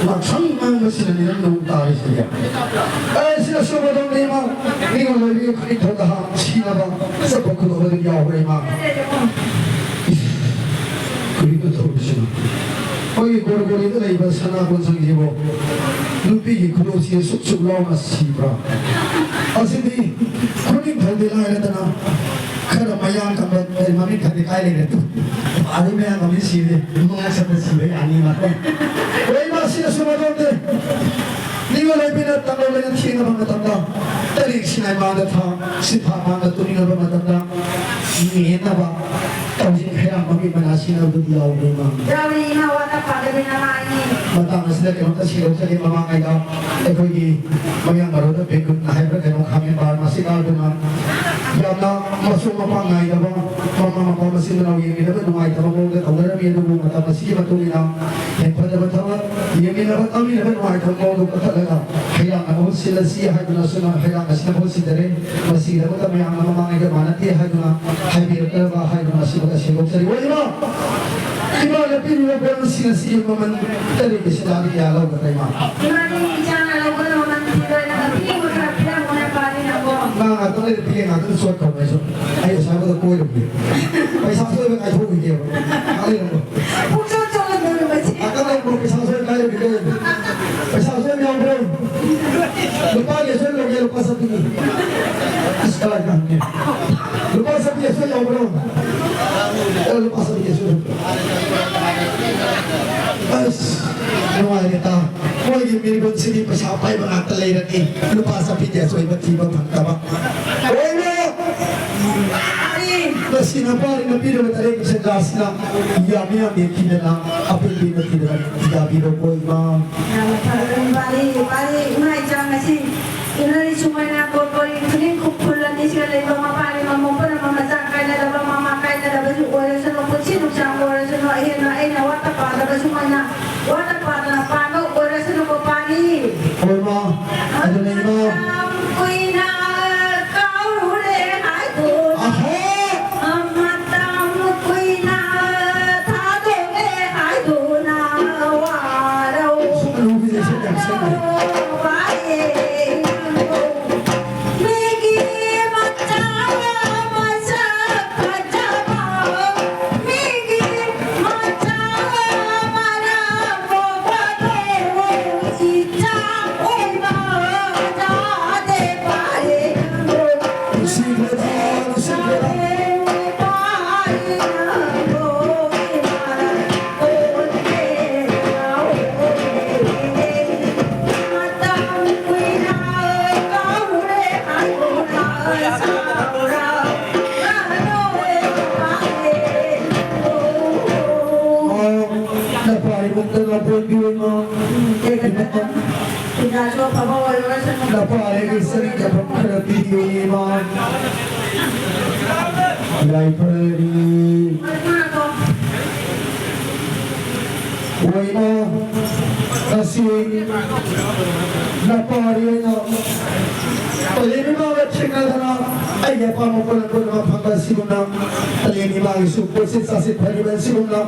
ꯉꯥꯛꯁꯪ ꯉꯥꯡꯕꯁꯤꯅꯅꯤ ꯅꯪ ꯅꯣꯡ ꯇꯥꯔꯤꯁꯦ꯫ ꯑꯦ, ꯁꯤꯅ ꯁꯨꯝꯕꯗꯧꯅꯤ, ꯏꯃꯥ꯫ ꯃꯤꯉꯣꯟꯗꯒꯤ ꯈꯖꯤꯛ ꯈꯔ ꯍꯥꯡ ꯁꯤꯅꯕ ꯆꯠꯄ ꯈꯨꯗꯣꯡ ꯑꯗꯨꯝ ꯌꯥꯎꯕ꯭ꯔꯥ, ꯏꯃꯥ? ꯏꯁ, ꯀꯔꯤꯅꯣ ꯇꯧꯔꯤꯁꯤꯅ? ꯑꯩꯈꯣꯏꯒꯤ ꯀꯣꯔꯒꯣꯔꯤꯗ ꯂꯩꯕ ꯁꯅꯥ ꯀꯣꯟꯁꯪꯁꯤꯕꯨ ꯅꯨꯄꯤꯒꯤ ꯈꯨꯗꯣꯞꯁꯤ ꯁꯨꯛ ꯁꯨꯛ ꯂꯥꯎꯅ ꯁꯤꯕ꯭ꯔꯥ? ꯑꯁꯤꯗꯤ ꯈꯨꯅꯤꯡꯊꯧꯗꯤ ꯂꯥꯏꯔꯗꯅ ꯈꯔ ꯃꯌꯥꯡ ꯀꯪꯕ, ꯑꯦ, ꯃꯃꯤꯠ ꯈꯔꯗꯤ ꯀꯥꯏ ꯂꯩꯔꯦ? ꯑꯗꯨ ꯃꯌꯥꯡ ꯀꯪꯕꯗꯤ ꯁꯤꯔꯦ, ꯃꯉꯛ ꯁꯝꯗ ꯁꯤꯕ ꯌꯥꯅꯤ ꯃꯥ꯫ ꯍꯣꯏ, ꯏꯃꯥ, ꯁꯤꯅꯁꯨ ꯃꯔꯣꯟꯗꯦ꯫ ꯃꯤꯑꯣꯏ ꯂꯩꯕꯤꯅ ꯇꯝꯂꯕ ꯂꯩꯅ ꯊꯦꯡꯅꯕ ꯃꯇꯝꯗ, ꯇꯔꯦꯠ ꯁꯤꯅꯥꯏ ꯃꯥꯡꯗ ꯊꯥ, ꯁꯤꯟꯐꯥ ꯃꯥꯡꯗ ꯇꯨꯝꯅꯤꯡꯉꯕ ꯃꯇꯝꯗ, ꯃꯤꯍꯦꯟꯅꯕ ꯇꯧꯁꯤꯟ ꯈꯌꯥꯝ ꯑꯃꯒꯤ ꯃꯅꯥ ꯁꯤꯟꯅꯕꯗꯨꯗꯤ ꯌꯥꯎꯕ꯭ꯔ, ꯏꯃꯥ? ꯌꯥꯎꯏ, ꯏꯃꯥ, ꯋꯥꯠꯇ ꯄꯥꯗꯕ ꯏꯃꯥ ꯑꯩꯅꯤ꯫ ꯃꯇꯥꯡ ꯑꯁꯤꯗ ꯀꯩꯅꯣꯝꯇ ꯁꯤꯔꯧꯖꯒꯦ꯫ ꯃꯃꯥꯡꯉꯩꯗ ꯑꯩꯈꯣꯏꯒꯤ ꯃꯌꯥꯡ ꯃꯔꯣꯟꯗ ꯕꯦꯒꯨꯟ ꯍꯥꯏꯕ꯭ꯔꯥ ꯀꯩꯅꯣ, ꯈꯥꯃꯦꯟ ꯕꯥꯔ ꯃꯁꯤ ꯀꯥꯗꯨꯅ ꯌꯥꯝꯅ ꯃꯆꯣꯡ ꯃꯄꯥꯡ ꯅꯥꯏꯗꯕ, ꯃꯃꯥ ꯃꯄꯥ ꯃꯆꯤꯟ ꯃꯅꯥꯎ ꯌꯦꯡꯃꯤꯟꯅꯕ ꯅꯨꯡꯉꯥꯏꯇꯕ ꯃꯑꯣꯡꯗ ꯇꯧꯅꯔꯝꯃꯤ꯫ ꯑꯗꯨꯕꯨ ꯃꯇꯝ ꯑꯁꯤꯒꯤ ꯃꯇꯨꯡ ꯏꯟꯅ ꯍꯦꯟꯐꯗꯕ ꯊꯕꯛ, ꯌꯦꯡꯃꯤꯟꯅꯕ ꯇꯥꯃꯤꯟꯅꯕ ꯅꯨꯡꯉꯥꯏꯇꯕ ꯃꯑꯣꯡꯗ ꯀꯛꯊꯠꯂꯒ ꯍꯩꯔꯥꯡꯅ ꯃꯍꯨꯠ ꯁꯤꯜꯂꯁꯤ ꯍꯥꯏꯗꯨꯅꯁꯨ ꯍꯩꯔꯥꯡ ꯑꯁꯤꯅ ꯃꯍꯨꯠ ꯁꯤꯟꯖꯔꯦ꯫ ꯃꯁꯤꯒꯤꯗꯃꯛꯇ ꯃꯌꯥꯝꯅ ꯃꯃꯥꯡꯉꯩꯗ ꯃꯥꯟꯅꯗꯦ ꯍꯥꯏꯗꯨꯅ ꯍꯥꯏꯕꯤꯔꯛꯇꯅꯕ ꯍꯥꯏꯗꯨꯅ ꯑꯁꯤꯃꯒ ꯁꯦꯡꯗꯣꯛꯆꯔꯤ꯫ ꯑꯣꯏꯃ! ꯏꯃꯥꯅ ꯄꯤꯔꯤꯕ ꯄꯣꯠꯂꯝꯁꯤꯡ ꯑꯁꯤꯒꯤ ꯃꯃꯜ ꯇꯔꯦꯠꯀꯤ ꯁꯤꯗꯥꯗꯤ ꯀꯌꯥ ꯂꯧꯒꯗ꯭ꯔꯥ, ꯏꯃꯥ? ꯏꯃꯥꯗꯤ ꯏꯆꯥꯅ ꯂꯧꯕꯗ ꯃꯃꯜ ꯊꯤꯗꯣꯏꯅ ꯑꯄꯤꯛꯄ ꯈꯔ ꯄꯤꯔꯝꯃꯣꯅ ꯄꯥꯔꯤꯅꯀꯣ꯫ ꯉꯥ ꯉꯥꯛꯇꯪ ꯂꯩꯔ ꯄꯤꯒꯦ, ꯉꯥꯛꯇꯪ ꯆꯣꯠꯈ꯭ꯔꯕ ꯑꯩꯁꯨ꯫ ꯑꯩ ꯑꯁꯥꯏꯕꯗ ꯀꯣꯏꯔꯨꯒꯦ꯫ ꯄꯩꯁꯥ ꯁꯣꯏꯕ ꯀꯥꯏꯊꯣꯛꯈꯤꯒꯦꯕ꯫ ꯉꯥꯛ ꯂꯩꯔꯝꯃꯣ꯫ ꯄꯨꯡꯆꯣꯠ ꯆꯣꯠꯂꯗꯧꯔꯤꯕꯁꯦ꯫ ꯉꯥꯛꯇꯪ ꯂꯩꯔꯝꯃꯣ, ꯄꯩꯁꯥ ꯁꯣꯏꯕ ꯀꯥꯏꯔꯨꯒꯦ꯫ ꯄꯩꯁꯥ ꯁꯣꯏꯕ ꯌꯥꯎꯕ꯭ꯔꯣ? ꯂꯨꯄꯥꯒꯤ ꯁꯣꯏꯕ ꯂꯧꯒꯦ, ꯂꯨꯄꯥ ꯆꯠꯄꯤꯒꯤ꯫ ꯑꯁ, ꯀꯗꯥꯏꯗ ꯍꯪꯉꯦ? ꯂꯨꯄꯥ ꯆꯠꯄꯤ ꯑꯁꯣꯏ ꯌꯥꯎꯕ꯭ꯔꯣ? ꯑꯦ, ꯂꯨꯄꯥ ꯆꯠꯄꯤ ꯑꯁꯣꯏ ꯌꯥꯎꯕ꯭ꯔꯣ? ꯑꯁ, ꯅꯨꯡꯉꯥꯏꯔꯦ ꯇꯥ꯫ ꯃꯣꯏꯒꯤ ꯃꯤꯔꯒꯨꯟꯁꯤꯗꯤ ꯄꯩꯁꯥ ꯄꯥꯏꯕ ꯉꯥꯛꯇ ꯂꯩꯔꯅꯤ꯫ ꯂꯨꯄꯥ ꯆꯠꯄꯤꯒꯤ ꯑꯁꯣꯏꯕ ꯊꯤꯕ ꯐꯪꯗꯕ꯫ ꯑꯣꯏꯔꯣ! ꯑꯩ ꯉꯁꯤ ꯏꯆꯥꯅ ꯄꯥꯔꯤ ꯅꯨꯄꯤꯗꯨꯒ ꯇꯔꯦꯠꯀꯤ ꯁꯦꯟꯖꯥꯁꯤꯅ ꯌꯥꯝꯃꯤ ꯌꯥꯝꯃꯤ ꯊꯤꯗꯅ ꯑꯄꯦꯟꯕꯤ ꯃꯊꯤꯗꯅ ꯌꯥꯕꯤꯔꯣꯀꯣ ꯏꯃꯥ꯫ ꯌꯥꯝꯅ ꯐꯔꯕꯅꯤ ꯄꯥꯔꯤ, ꯄꯥꯔꯤ ꯏꯃꯥ ꯏꯆꯥ ꯉꯁꯤ ꯏꯟꯅꯔꯤ ꯁꯨꯃꯥꯏꯅ ꯀꯣꯔꯀꯣꯔꯤ ꯈꯨꯅꯤꯡ ꯈꯨ ꯐꯨꯜ ꯑꯅꯤꯁꯤꯒ ꯂꯩꯕ ꯃꯄꯥꯅꯤ ꯃꯃꯧ ꯄꯨꯝꯅꯃꯛ ꯃꯆꯥ ꯀꯥꯏꯅꯗꯕ ꯃꯃꯥ ꯀꯥꯏꯅꯗꯕꯁꯨ ꯑꯣꯏꯔꯁꯅꯨ, ꯄꯨꯟꯁꯤ ꯅꯨꯡꯁꯥꯡꯕ ꯑꯣꯏꯔꯁꯅꯨ, ꯑꯍꯦꯟꯕ ꯑꯩꯅ ꯋꯥꯠꯇ ꯄꯥꯗꯕ ꯁꯨꯃꯥꯏꯅ ꯋꯥꯠꯇ ꯄꯥꯗꯅ ꯄꯥꯟꯕ ꯑꯣꯏꯔꯁꯅꯨꯀꯣ ꯄꯥꯔꯤ꯫ ꯍꯣꯏ ꯃꯥ, ꯑꯗꯨꯅ ꯏꯃꯥ꯫ ꯃꯇꯝ ꯀꯨꯏꯅ ꯀꯥꯎꯔꯨꯔꯦ ꯍꯥꯏꯗꯨꯅ꯫ ꯑꯍꯣ! ꯃꯇꯝ ꯀꯨꯏꯅ ꯊꯥꯗꯣꯛꯂꯦ ꯍꯥꯏꯗꯨꯅ ꯋꯥꯔꯧ꯫ ꯁꯨꯝ ꯂꯨꯕꯤꯁꯦ ꯁꯨꯝ ꯌꯥꯝ ꯁꯦꯝꯃꯦ꯫ ꯋꯥꯏꯌꯦ꯫ ꯃꯤꯒꯤ ꯃꯆꯥ ꯃꯁꯛ ꯐꯖꯕ, ꯃꯤꯒꯤ ꯃꯆꯥ ꯃꯔꯝ ꯃꯣꯛꯄꯗꯣ ꯏꯆꯥ ꯑꯣꯏꯕ ꯌꯥꯗꯦ ꯄꯥꯔꯦ ꯅꯪꯕꯨ꯫ ꯅꯨꯡꯁꯤꯈ꯭ꯔꯦꯗ, ꯅꯨꯡꯁꯤꯈ꯭ꯔꯦꯗ꯫ ꯅꯄꯥꯔꯤꯕꯨꯡꯗ ꯂꯥꯟꯊꯣꯛꯄꯤꯌꯨ ꯏꯃꯥ꯫ ꯅꯄꯥꯔꯤꯒꯤ ꯁꯔꯤꯛ ꯌꯥꯐꯝ ꯈꯔ ꯄꯤꯕꯤꯌꯨ ꯏꯃꯥ꯫ ꯌꯥꯏꯐꯔꯤ꯫ ꯑꯣꯏꯅ ꯉꯁꯤ ꯅꯄꯥꯔꯤ ꯑꯣꯏꯅ ꯄꯂꯦꯝ ꯏꯃꯥꯒ ꯊꯦꯡꯅꯗꯅ ꯑꯩꯒꯤ ꯑꯄꯥꯝꯕ ꯄꯣꯠꯂꯝ ꯄꯨꯝꯅꯃꯛ ꯐꯪꯕ ꯑꯁꯤꯒꯨꯝꯅ ꯄꯂꯦꯝ ꯏꯃꯥꯒꯤꯁꯨ ꯄꯣꯠꯁꯤꯠ ꯆꯥꯁꯤꯠ ꯐꯔꯤꯕ ꯑꯁꯤꯒꯨꯝꯅ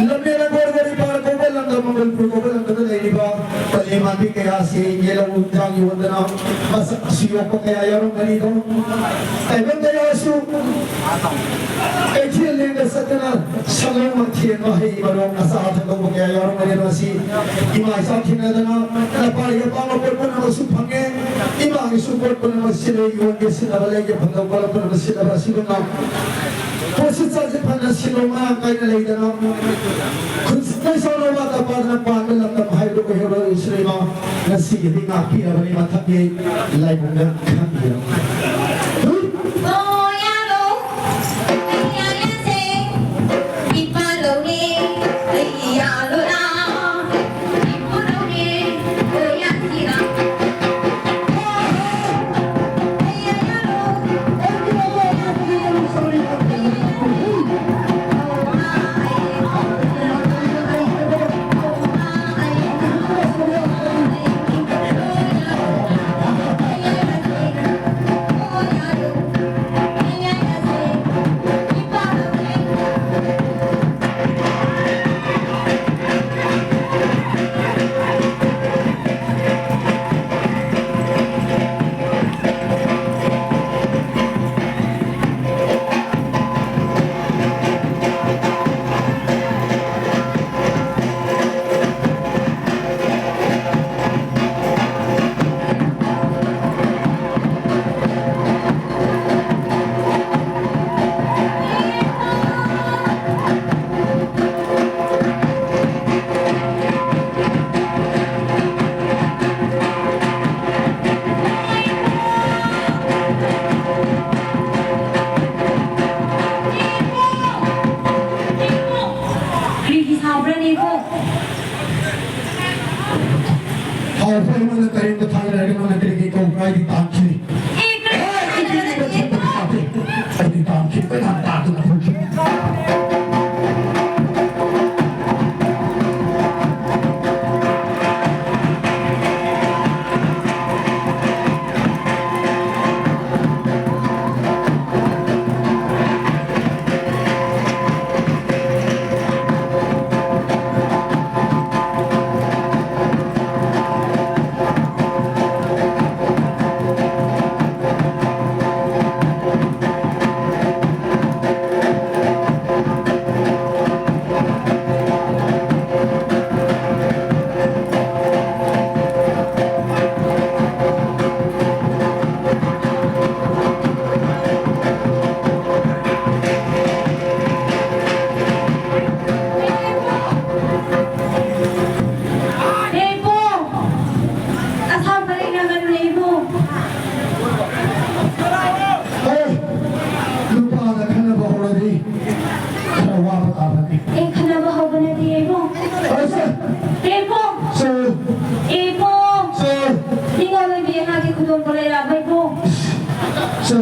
ꯂꯝꯖꯦꯜ ꯒꯣꯔ ꯒꯣꯔꯤ ꯄꯥꯔ ꯀꯧꯕ ꯂꯝꯗꯝ ꯃꯪꯒꯜꯄꯨꯔ ꯀꯧꯕ ꯂꯝꯗꯝꯗ ꯂꯩꯔꯤꯕ ꯄꯂꯦꯝ ꯃꯥꯟꯕꯤ ꯀꯌꯥꯁꯤ ꯌꯦꯜꯍꯧ ꯏꯟꯖꯥꯡ ꯌꯣꯟꯗꯅ ꯃꯁꯛ ꯑꯁꯤ ꯌꯣꯛꯄ ꯀꯌꯥ ꯌꯥꯎꯔꯝꯒꯅꯤꯗꯣ꯫ ꯇꯥꯏꯕꯪ ꯀꯌꯥꯁꯨ ꯀꯩꯊꯦꯜ ꯂꯦꯡꯗ ꯆꯠꯇꯨꯅ ꯁꯪꯒꯣꯝ ꯃꯊꯦꯜ ꯃꯍꯩ ꯃꯔꯣꯡ ꯑꯆꯥ ꯑꯊꯛ ꯂꯧꯕ ꯀꯌꯥ ꯌꯥꯎꯔꯝꯒꯅꯤ꯫ ꯃꯁꯤ ꯏꯃꯥ ꯏꯆꯥ ꯊꯦꯡꯅꯗꯅ ꯅꯄꯥꯒꯤ ꯑꯄꯥꯝꯕ ꯄꯣꯠ ꯄꯨꯝꯅꯃꯛꯁꯨ ꯐꯪꯉꯦ꯫ ꯏꯃꯥꯒꯤꯁꯨ ꯄꯣꯠ ꯄꯨꯝꯅꯃꯛ ꯁꯤꯠꯂꯦ, ꯌꯣꯟꯒꯦ ꯁꯤꯠꯅꯕ, ꯂꯩꯒꯦ ꯐꯪꯗꯕ ꯄꯣꯠ ꯄꯨꯝꯅꯃꯛ ꯁꯤꯠꯅꯕ ꯑꯁꯤꯒꯨꯝꯅ ꯄꯣꯠꯁꯤ ꯆꯥꯁꯤ ꯐꯅ ꯁꯤꯠꯂꯣ ꯃꯔꯥꯡ ꯀꯥꯏꯅ ꯂꯩꯗꯅ ꯈꯨꯟ ꯂꯩꯁꯥ ꯅꯨꯄꯥ ꯄꯥꯟꯕ ꯂꯝꯗꯝ ꯍꯥꯏꯕꯗꯨ ꯑꯣꯏꯍꯧꯔꯣ ꯏꯁꯣꯔ ꯏꯃꯥ꯫ ꯉꯁꯤꯒꯤꯗꯤ ꯉꯥꯛꯄꯤꯔꯕꯅꯤ ꯃꯊꯛꯀꯤ ꯂꯥꯏꯕꯨꯡꯗ ꯈꯪꯕꯤꯔꯣ꯫ ꯑꯩꯈꯣꯏ ꯑꯩꯉꯣꯟꯗ ꯀꯔꯤꯒꯨꯝꯕ ꯊꯥꯡꯅ ꯍꯥꯏꯔꯒ ꯅꯪꯅ ꯀꯔꯤꯒꯤ ꯀꯧꯕ꯭ꯔꯥ? ꯑꯩꯗꯤ ꯇꯥꯡꯈꯤ꯫ ꯑꯦ, ꯀꯔꯤ ꯑꯩꯗꯤ ꯀꯔꯤꯒꯨꯝꯕ ꯊꯦꯡꯕ ꯊꯥꯗꯦ꯫ ꯑꯩꯗꯤ ꯇꯥꯡꯈꯤ꯫ ꯀꯣꯏꯅꯥ ꯇꯥꯗꯨꯅ ꯐꯝꯈꯤ꯫ ꯍꯦ ꯏꯕꯨꯡ! ꯑꯁꯥꯝ ꯄꯔꯦꯡ ꯌꯥꯝꯃꯜꯂꯦ ꯏꯕꯨꯡ! ꯑꯦ, ꯅꯨꯄꯥꯒ ꯈꯟꯅꯕ ꯍꯧꯔꯗꯤ ꯈꯔ ꯋꯥꯕ ꯇꯥꯕꯅꯤ꯫ ꯑꯦ, ꯈꯟꯅꯕ ꯍꯧꯕ ꯅꯠꯇꯦ ꯏꯕꯨꯡ! ꯑꯁ! ꯍꯦ ꯏꯕꯨꯡ! ꯁꯦ! ꯏꯕꯨꯡ! ꯁꯦ! ꯅꯤꯡꯉꯣꯜ ꯑꯣꯏꯕꯤ ꯏꯃꯥꯒꯤ ꯈꯨꯗꯣꯜ ꯄꯣꯔꯛꯏꯔꯕ ꯏꯕꯨꯡ? ꯁꯦ!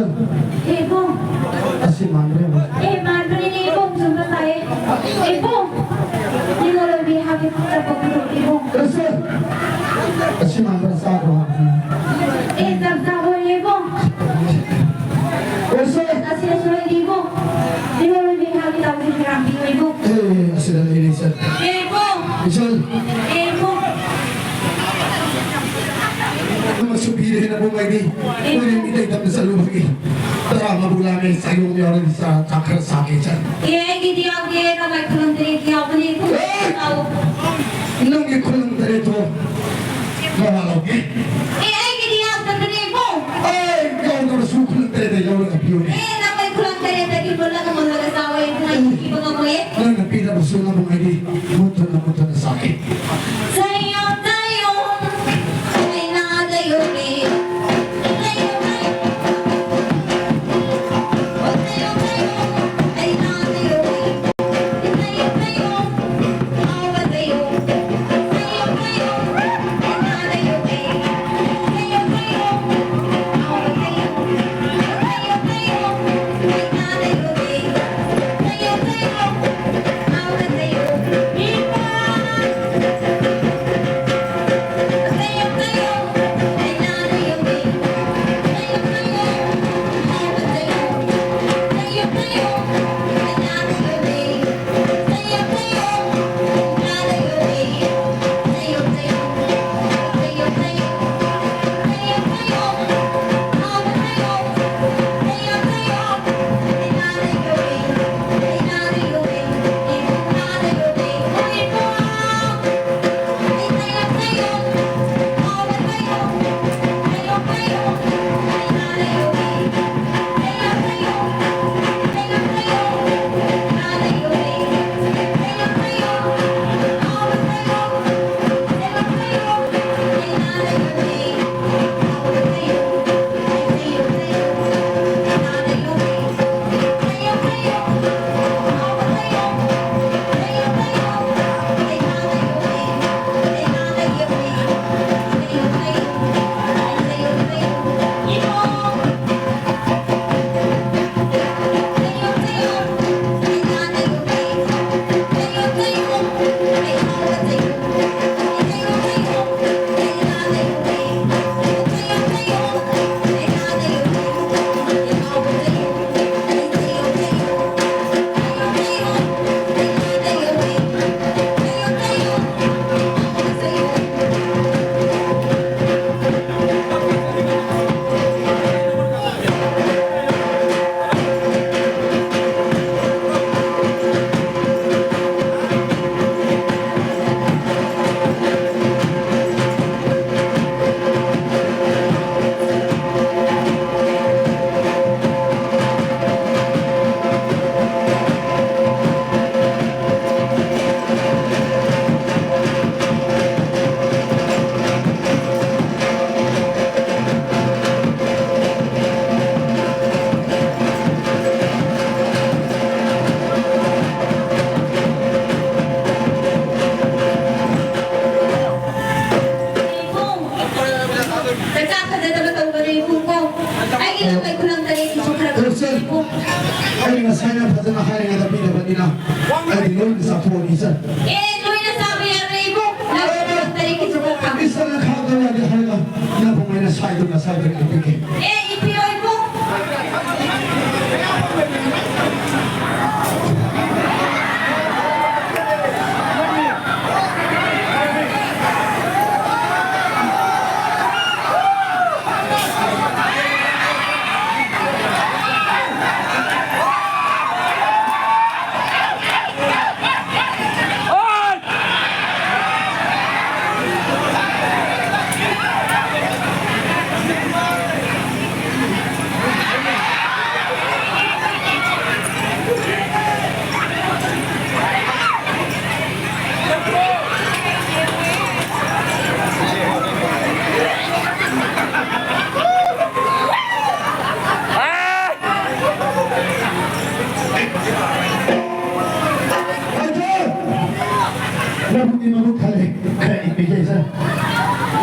ꯏꯕꯨꯡ! ꯑꯁꯤ ꯃꯥꯟꯕ꯭ꯔꯥ ꯌꯦꯡꯉꯨ꯫ ꯑꯦ, ꯃꯥꯟꯕꯅꯤꯅꯦ ꯏꯕꯨꯡ, ꯆꯨꯝꯕ ꯁꯥꯏꯌꯦ꯫ ꯏꯕꯨꯡ! ꯅꯤꯡꯉꯣꯜ ꯑꯣꯏꯕꯤ ꯏꯃꯥꯒꯤ ꯈꯨꯗꯣꯜ ꯄꯣꯔꯛꯏ ꯏꯕꯨꯡ꯫ ꯁꯦ! ꯑꯁꯤ ꯃꯥꯟꯕ꯭ꯔꯥ ꯆꯥꯈ꯭ꯔꯣ ꯍꯥꯏꯕꯅꯤ꯫ ꯑꯦ, ꯆꯞ ꯆꯥꯕ ꯑꯣꯏꯔꯦ ꯏꯕꯨꯡ꯫ ꯁꯦ! ꯑꯁꯤ ꯑꯁꯤ ꯑꯣꯏꯔꯦ ꯏꯕꯨꯡ꯫ ꯅꯤꯡꯉꯣꯜ ꯑꯣꯏꯕꯤ ꯏꯃꯥꯒꯤ ꯇꯧꯁꯤ ꯈꯔ ꯄꯤꯌꯨ ꯏꯕꯨꯡ꯫ ꯑꯦ, ꯑꯁꯤꯗ ꯂꯩꯔꯦ, ꯏꯆꯟ꯫ ꯏꯕꯨꯡ! ꯏꯆꯟ! ꯏꯕꯨꯡ! ꯑꯃꯁꯨ ꯄꯤꯔꯦ, ꯅꯕꯨꯡ ꯍꯥꯏꯗꯤ꯫ ꯀꯨꯏꯔꯦ ꯃꯤꯇꯩ ꯇꯝꯅ ꯆꯠꯂꯨꯕꯒꯤ꯫ ꯇꯔꯥ ꯑꯃꯕꯨ ꯂꯥꯝꯃꯦ, ꯆꯥꯌꯣꯡ ꯌꯥꯎꯔꯗꯤ ꯆꯥ, ꯆꯥ ꯈꯔ ꯆꯥꯒꯦ, ꯏꯆꯟ꯫ ꯑꯦ, ꯑꯩꯒꯤꯗꯤ ꯌꯥꯎꯗꯦ, ꯅꯃꯥꯏ ꯈꯨꯂꯪ ꯇꯔꯦꯠꯀꯤ ꯌꯥꯎꯕꯅꯦ꯫ ꯑꯦ! ꯅꯪꯒꯤ ꯈꯨꯂꯪ ꯇꯔꯦꯠꯇꯣ ꯃꯋꯥ ꯂꯧꯗꯦ꯫ ꯑꯦ, ꯑꯩꯒꯤꯗꯤ ꯌꯥꯎꯗꯕꯅꯦ ꯏꯕꯨꯡ꯫ ꯑꯩ ꯌꯥꯎꯗ꯭ꯔꯁꯨ ꯈꯨꯂꯪ ꯇꯔꯦꯠꯇ ꯂꯧꯔꯒ ꯄꯤꯌꯨꯅꯦ꯫ ꯑꯦ, ꯅꯈꯣꯏ ꯈꯨꯂꯪ ꯇꯔꯦꯠꯇꯒꯤ ꯃꯨꯜꯂꯒ ꯃꯨꯜꯂꯒ ꯆꯥꯎꯋꯦ, ꯑꯗꯨꯅ ꯑꯩ ꯄꯤꯕ ꯉꯝꯃꯣꯏꯌꯦ꯫ ꯅꯪꯅ ꯄꯤꯗꯕꯁꯨ ꯉꯝꯃꯣꯏ ꯍꯥꯏꯗꯤ ꯃꯨꯠꯇꯨꯅ ꯃꯨꯠꯇꯨꯅ ꯆꯥꯒꯦ꯫ ꯆꯥꯌꯣ, ꯆꯥꯌꯣ, ꯑꯩꯅ ꯂꯩꯌꯣꯅꯦ꯫ ꯆꯥꯌꯣ, ꯆꯥꯌꯣ꯫ ꯑꯣ, ꯆꯥꯌꯣ, ꯆꯥꯌꯣ, ꯑꯩꯅ ꯂꯩꯌꯣꯅꯦ꯫ ꯆꯥꯌꯣ, ꯆꯥꯌꯣ꯫ ꯍꯥꯎꯕ ꯆꯥꯌꯣ꯫ ꯆꯥꯌꯣ, ꯆꯥꯌꯣ꯫ ꯑꯩꯅ ꯂꯩꯌꯣ꯫ ꯆꯥꯊꯣꯛꯑꯅꯤ ꯏꯆꯟ꯫ ꯑꯦ, ꯂꯣꯏꯅ ꯆꯥꯕ ꯌꯥꯔꯣꯏ ꯏꯕꯨꯡ꯫ ꯅꯪ ꯑꯦ, ꯇꯔꯦꯠꯀꯤ ꯆꯨꯄꯨ ꯈꯥꯛ꯫ ꯏꯆꯟꯅ ꯈꯥꯛꯇ ꯌꯥꯗꯦ ꯍꯥꯏꯔꯒ ꯅꯕꯨꯡ ꯑꯩꯅ ꯁꯥꯏꯗꯨꯅ ꯁꯥꯏꯗꯨꯅ ꯏꯕꯤꯒꯦ꯫ ꯑꯦ, ꯏꯕꯤꯔꯣꯏ ꯏꯕꯨꯡ꯫ ꯅꯕꯨꯛꯇꯤ ꯃꯕꯨꯛ ꯊꯜꯂꯦ, ꯈꯔ ꯏꯟꯕꯤꯒꯦ ꯏꯆꯟ꯫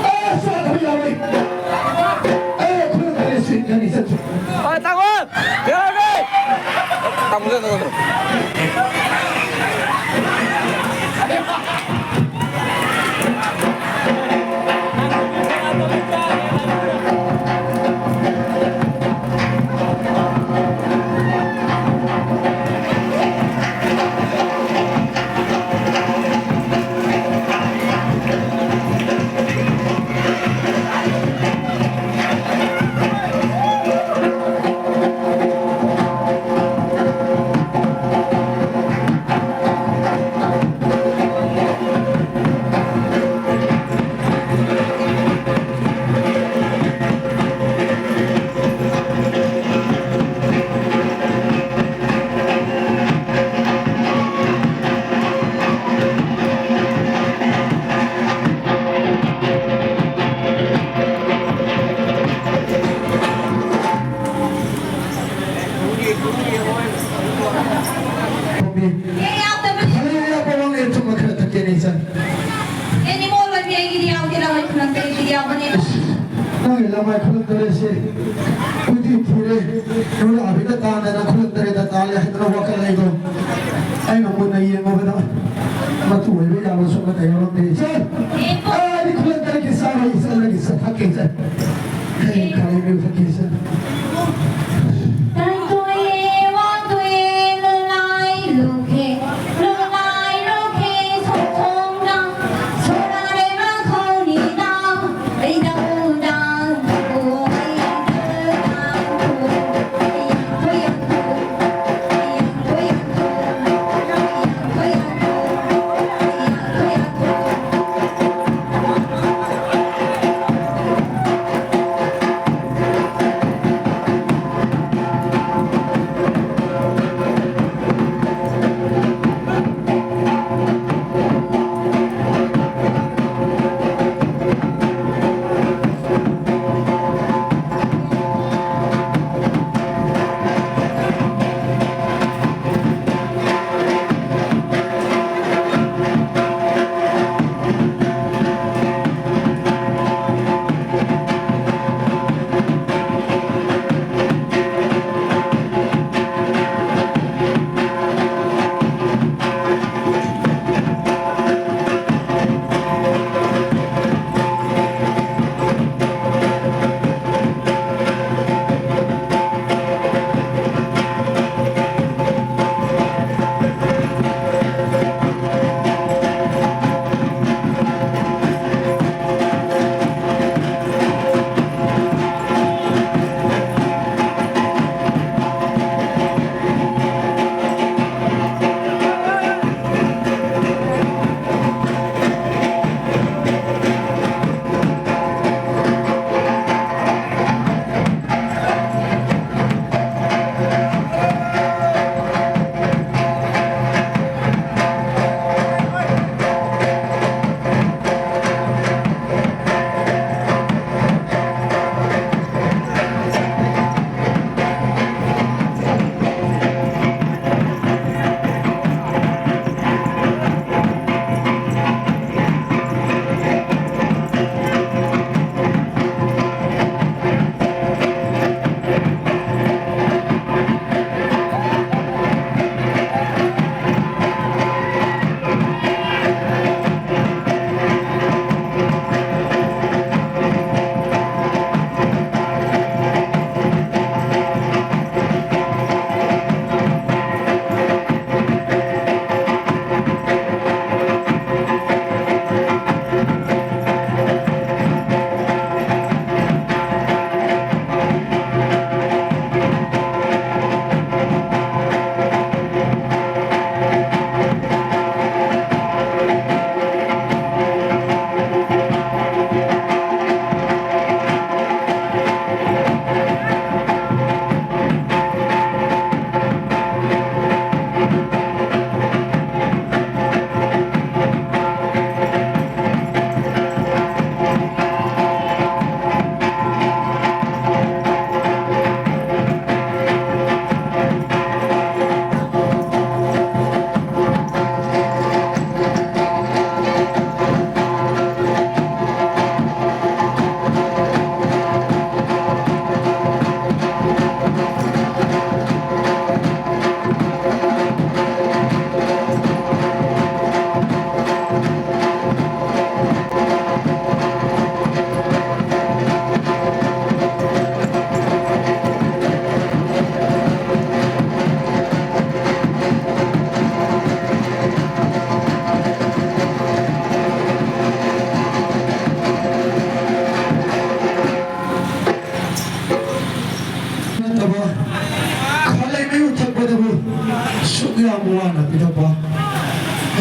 ꯑꯦ, ꯆꯥꯗꯕ ꯌꯥꯔꯣꯏ꯫ ꯑꯦ, ꯈꯨꯔꯨꯝ ꯊꯜꯂꯦ, ꯁ꯭ꯋꯤꯠ ꯀꯟꯗꯤꯁꯟ꯫ ꯍꯣꯏ, ꯇꯥꯃꯣ! ꯀꯩꯗꯧꯔꯒꯦ? ꯇꯥꯃꯣꯗ ꯅꯪꯉꯣꯟꯗ꯫ ꯈꯣꯝꯕꯤ꯫ ꯑꯦ, ꯌꯥꯎꯗꯕꯅꯤ꯫ ꯈꯔ ꯌꯥꯎꯕ ꯋꯥꯠꯂꯦ, ꯑꯆꯨꯝꯕ ꯈꯔ ꯊꯛꯀꯦꯅꯦ, ꯏꯆꯟ꯫ ꯑꯦ, ꯅꯤꯉꯣꯜ ꯑꯣꯏꯕꯤ, ꯑꯩꯒꯤꯗꯤ ꯌꯥꯎꯗꯦ, ꯂꯋꯥꯏ ꯈꯨꯂꯪ ꯇꯔꯦꯠꯀꯤꯗꯤ ꯌꯥꯎꯕꯅꯦ꯫ ꯏꯁ, ꯅꯪꯒꯤ ꯂꯋꯥꯏ ꯈꯨꯂꯪ ꯇꯔꯦꯠꯁꯦ ꯀꯨꯏꯗꯤ ꯊꯤꯔꯦ꯫ ꯅꯨꯔꯥꯕꯤꯗ ꯇꯥꯟꯗꯅ ꯈꯨꯂꯪ ꯇꯔꯦꯠꯇ ꯇꯥꯜꯂꯦ ꯍꯥꯏꯗꯅ ꯋꯥꯈꯜ ꯂꯩꯗꯣ꯫ ꯑꯩꯅ ꯃꯨꯟꯅ ꯌꯦꯡꯉꯨꯕꯗ ꯃꯇꯨ ꯑꯣꯏꯕ ꯌꯥꯕꯁꯨ ꯑꯃꯠꯇ ꯌꯥꯎꯔꯝꯗꯦ꯫ ꯏꯆꯦ, ꯑꯩꯗꯤ ꯈꯨꯂꯪ ꯀꯔꯤꯒꯤ ꯆꯥꯔꯣꯏ, ꯏꯆꯦ, ꯅꯪꯒꯤ ꯆꯠꯊꯛꯀꯦ, ꯏꯆꯦ꯫ ꯑꯩ ꯈꯥꯏꯕꯤꯌꯨ ꯊꯛꯀꯦ, ꯏꯆꯦ꯫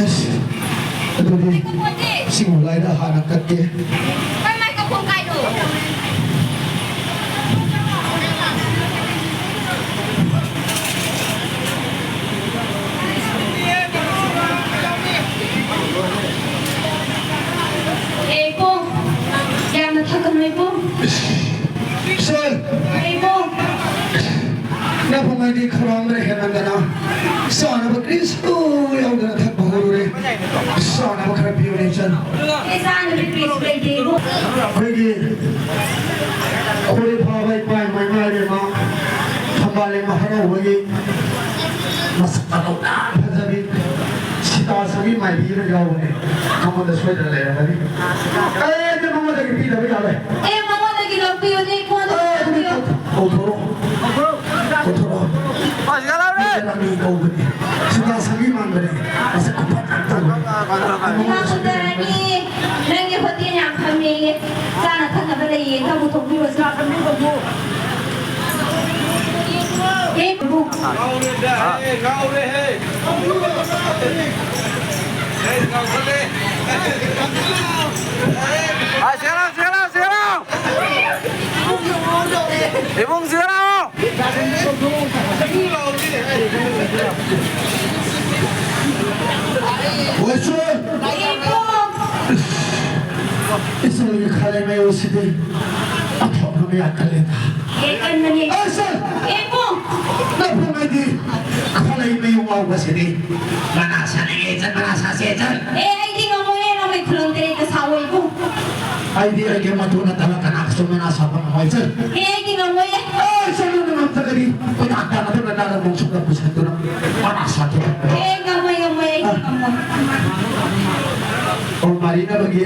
ꯑꯁ, ꯑꯗꯨꯗꯤ ꯁꯤꯒꯨꯝꯕ ꯂꯥꯏꯗ ꯍꯥꯟꯅ ꯀꯠꯀꯦ꯫ ꯀꯩ ꯃꯥꯏ ꯀꯐꯣꯟ ꯀꯥꯏꯅꯣ? ꯑꯦ, ꯏꯕꯨꯡ, ꯌꯥꯝꯅ ꯊꯛꯀꯅꯨ, ꯏꯕꯨꯡ꯫ ꯁꯥꯔ! ꯏꯕꯨꯡ! ꯅꯐꯝ ꯍꯥꯏꯗꯤ ꯈꯧꯔꯥꯡꯕꯅ ꯍꯦꯟꯃꯟꯗꯅ ꯆꯥꯅꯕ ꯀꯔꯤꯁꯨ ꯌꯥꯎꯗꯅ ꯊꯛꯄ ꯍꯧꯔꯨꯔꯦ꯫ ꯆꯥꯅꯕ ꯈꯔ ꯄꯤꯌꯨꯅꯦ, ꯏꯆꯟ꯫ ꯑꯦ, ꯆꯥꯅꯕ ꯀꯔꯤꯁꯨ ꯂꯩꯇꯦ, ꯏꯕꯨꯡ꯫ ꯑꯩꯈꯣꯏꯒꯤ ꯈꯣꯔꯤ ꯐꯥꯕ ꯏꯄꯥ ꯏꯃꯥ ꯏꯃꯥ ꯏꯕꯦꯝꯃ ꯊꯝꯕꯥꯜ ꯂꯩꯃ ꯍꯔꯥꯎꯕꯒꯤ ꯃꯁꯛ ꯃꯇꯧ ꯌꯥꯝ ꯐꯖꯕꯤ ꯁꯤꯇꯥ ꯁꯪꯒꯤ ꯃꯥꯏꯕꯤ ꯑꯃ ꯌꯥꯎꯕꯅꯦ꯫ ꯅꯉꯣꯟꯗ ꯁꯣꯏꯗꯅ ꯂꯩꯔꯝꯒꯅꯤ꯫ ꯑꯦ, ꯑꯗꯨ ꯃꯉꯣꯟꯗꯒꯤ ꯄꯤꯗꯕ ꯌꯥꯔꯣꯏ꯫ ꯑꯦ, ꯃꯉꯣꯟꯗꯒꯤ ꯂꯧꯕꯤꯌꯨꯅꯦ, ꯑꯩꯉꯣꯟꯗ ꯑꯦ, ꯑꯗꯨꯗꯤ ꯂꯧꯕꯤꯌꯨ꯫ ꯀꯧꯊꯣꯔꯛꯑꯣ꯫ ꯀꯧꯊꯣꯔꯛꯑꯣ꯫ ꯃꯁꯤ ꯀꯅꯥꯅꯣ? ꯃꯤ ꯀꯧꯕꯅꯦ꯫ ꯁꯤꯇꯥ ꯁꯪꯒꯤ ꯃꯥꯟꯕꯅꯦ꯫ ꯃꯁꯛ ꯈꯨꯐꯖ ꯑꯃ ꯇꯧꯕꯅꯦ꯫ ꯏꯃꯥ ꯈꯨꯟꯗꯥꯔꯥꯅꯤ, ꯅꯪꯒꯤ ꯍꯣꯇꯦꯜ ꯌꯥꯝ ꯐꯝꯃꯦꯌꯦ꯫ ꯆꯥꯅ ꯊꯛꯅꯕ ꯂꯩꯌꯦ꯫ ꯆꯥꯕ ꯊꯣꯡꯕꯤꯔꯣ, ꯆꯥ ꯊꯣꯡꯕꯤꯔꯣ꯫ ꯑꯦ, ꯄ꯭ꯔꯚꯨ꯫ ꯉꯥꯎꯔꯦꯗ, ꯍꯦ, ꯉꯥꯎꯔꯦꯍꯦ꯫ ꯍꯦ, ꯉꯥꯎꯈꯠꯂꯦ꯫ ꯑ, ꯁꯦꯡꯉꯣ, ꯁꯦꯡꯉꯣ, ꯁꯦꯡꯉꯣ꯫ ꯏꯕꯨꯡ, ꯁꯦꯡꯉꯣ꯫ ꯋꯥꯏꯁꯣ! ꯏꯕꯨꯡ! ꯏꯆꯜꯒꯤ ꯈꯥꯂꯩ ꯃꯌꯨꯝꯁꯤꯗꯤ ꯑꯐꯕ ꯌꯥꯝ ꯀꯜꯂꯦꯗ꯫ ꯑꯦ, ꯀꯟꯕꯅꯦ꯫ ꯑꯩ ꯁꯥꯔ! ꯏꯕꯨꯡ! ꯅꯐꯝ ꯍꯥꯏꯗꯤ ꯈꯥꯂꯩ ꯃꯌꯨꯝ ꯉꯥꯎꯕꯁꯤꯗꯤ ꯃꯅꯥ ꯁꯥꯅꯤꯡꯉꯦ, ꯏꯆꯟ, ꯃꯅꯥ ꯁꯥꯁꯦ, ꯏꯆꯟ꯫ ꯑꯦ, ꯑꯩꯗꯤ ꯉꯝꯃꯣꯏꯌꯦ, ꯅꯣꯡꯃꯩ ꯈꯨꯂꯪ ꯇꯔꯦꯠꯀ ꯁꯥꯑꯣ, ꯏꯕꯨꯡ꯫ ꯑꯩꯗꯤ ꯑꯩꯒꯤ ꯃꯇꯨ ꯅꯠꯇꯕ ꯀꯅꯥꯒꯁꯨ ꯃꯅꯥ ꯁꯥꯕ ꯉꯝꯃꯣꯏ, ꯏꯆꯟ꯫ ꯑꯦ, ꯑꯩꯗꯤ ꯉꯝꯃꯣꯏꯌꯦ꯫ ꯑꯦ, ꯏꯆꯟ, ꯅꯪꯅ ꯉꯝꯗ꯭ꯔꯒꯗꯤ ꯀꯣꯏꯇꯥꯟ ꯇꯥꯟꯅꯗꯨꯅ ꯅꯪꯅ ꯅꯣꯡꯁꯨꯛꯇ ꯄꯨꯁꯟꯗꯨꯅ ꯃꯅꯥ ꯁꯥꯗꯨꯅ꯫ ꯑꯦ, ꯉꯝꯃꯣꯏ, ꯉꯝꯃꯣꯏ, ꯑꯩꯗꯤ ꯑ꯫ ꯉꯝꯃꯣꯏ꯫ ꯑꯣ, ꯃꯥꯔꯤꯅꯕꯒꯤ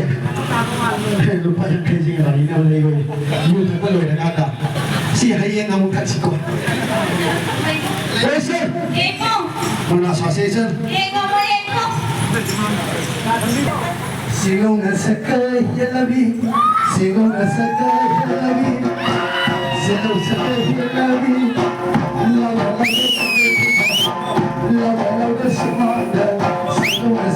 ꯂꯨꯄꯥ ꯌꯥꯡꯈꯩꯁꯤꯒꯤ ꯃꯥꯔꯤꯅꯕ ꯂꯩꯕꯒꯤ ꯌꯨ ꯊꯛꯄ ꯂꯣꯏꯔꯀꯥꯟꯗ ꯁꯤ ꯍꯌꯦꯡ ꯑꯃꯨꯛ ꯊꯛꯁꯤꯀꯣ꯫ ꯍꯣꯏ, ꯁꯦ꯫ ꯌꯦꯡꯉꯣ꯫ ꯃꯅꯥ ꯁꯥꯁꯦ, ꯁꯦ꯫ ꯌꯦꯡꯉꯣ, ꯌꯦꯡꯉꯣ꯫ ꯁꯤꯒꯧꯅ ꯁꯛꯀ ꯌꯦꯠꯂꯕꯤ, ꯁꯤꯒꯧꯅ ꯁꯛꯀ ꯌꯦꯠꯂꯕꯤ, ꯁꯤꯒꯧ ꯁꯛꯀ ꯌꯦꯠꯂꯕꯤ, ꯂꯥꯎ, ꯂꯥꯎ, ꯂꯥꯎ, ꯂꯥꯎ, ꯁꯨꯃꯥꯡꯗ ꯁꯤꯒꯧꯅ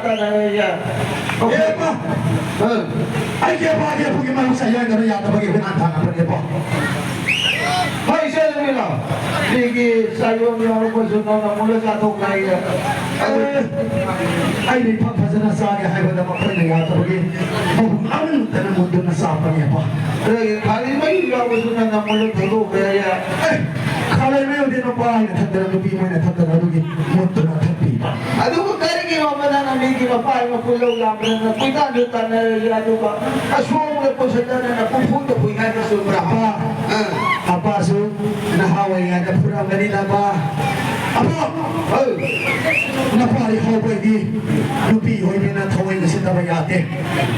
ꯇꯥꯟꯅꯔꯦ꯫ ꯑꯦ, ꯏꯃꯥ! ꯑ꯫ ꯑꯩꯒꯤ ꯑꯄꯥꯒꯤ ꯑꯄꯨꯒꯤ ꯃꯔꯨꯞꯁꯦ ꯌꯥꯏꯗꯅ ꯌꯥꯗꯕꯒꯤ ꯍꯨꯏꯅꯥꯟ ꯊꯥꯅꯕꯅꯦꯕ꯫ ꯍꯣꯏ, ꯏꯆꯦ ꯂꯨꯃꯤꯂꯥ꯫ ꯃꯤꯒꯤ ꯆꯥꯌꯣꯟ ꯌꯥꯎꯔꯛꯄꯁꯨ ꯅꯪꯅ ꯃꯨꯜꯂ ꯆꯥꯊꯣꯛꯈ꯭ꯔꯦ꯫ ꯑꯦ, ꯑꯩꯅ ꯏꯐ ꯐꯖꯅ ꯆꯥꯒꯦ ꯍꯥꯏꯕꯗ ꯃꯈꯣꯏꯅ ꯌꯥꯗꯕꯒꯤ ꯃꯕꯨꯛ ꯑꯃꯟꯇꯅ ꯃꯨꯟꯗꯨꯅ ꯆꯥꯕꯅꯦꯕ꯫ ꯑꯗꯒꯤ ꯈꯥꯔꯤ ꯃꯍꯤ ꯌꯥꯎꯕꯁꯨ ꯅꯪꯅ ꯃꯨꯜꯂ ꯊꯛꯇꯣꯛꯈ꯭ꯔꯦ꯫ ꯑꯦ, ꯈꯥꯔꯤ ꯃꯍꯤꯗꯤ ꯅꯨꯄꯥ ꯑꯩꯅ ꯊꯛꯇꯅ ꯅꯨꯄꯤ ꯃꯣꯏꯅ ꯊꯛꯇꯅ ꯑꯗꯨꯒꯤ ꯃꯨꯟꯗꯨꯅ ꯊꯛꯄꯤꯕ꯫ ꯑꯗꯨꯕꯨ ꯀꯔꯤꯒꯤꯅꯣꯕ ꯅꯪꯅ ꯃꯤꯒꯤ ꯃꯄꯥꯒꯤ ꯃꯄꯨ ꯂꯧ ꯂꯥꯛꯄꯗ ꯅꯪ ꯀꯣꯏꯇꯥꯟꯗ ꯇꯥꯟꯅꯔꯤꯁꯦ? ꯑꯗꯨꯒ ꯑꯁꯣꯝꯗ ꯄꯨꯁꯤꯜꯂꯒ ꯅꯪ ꯄꯨꯐꯨꯗ ꯐꯨꯏ ꯍꯥꯏꯕ ꯆꯨꯝꯕ꯭ꯔꯥ? ꯑꯄꯥ, ꯑꯥ꯫ ꯑꯄꯥꯁꯨ ꯅꯍꯥ ꯑꯣꯏꯔꯤꯉꯩꯗ ꯐꯨꯔꯝꯒꯅꯤꯗ, ꯑꯄꯥ꯫ ꯑꯄꯥ! ꯑꯧ꯫ ꯅꯄꯥꯗꯤ ꯍꯧꯕꯩꯗꯤ ꯅꯨꯄꯤ ꯑꯣꯏꯕꯅꯤꯅ ꯊꯑꯣꯏ ꯎꯁꯤꯠꯇꯕ ꯌꯥꯗꯦ꯫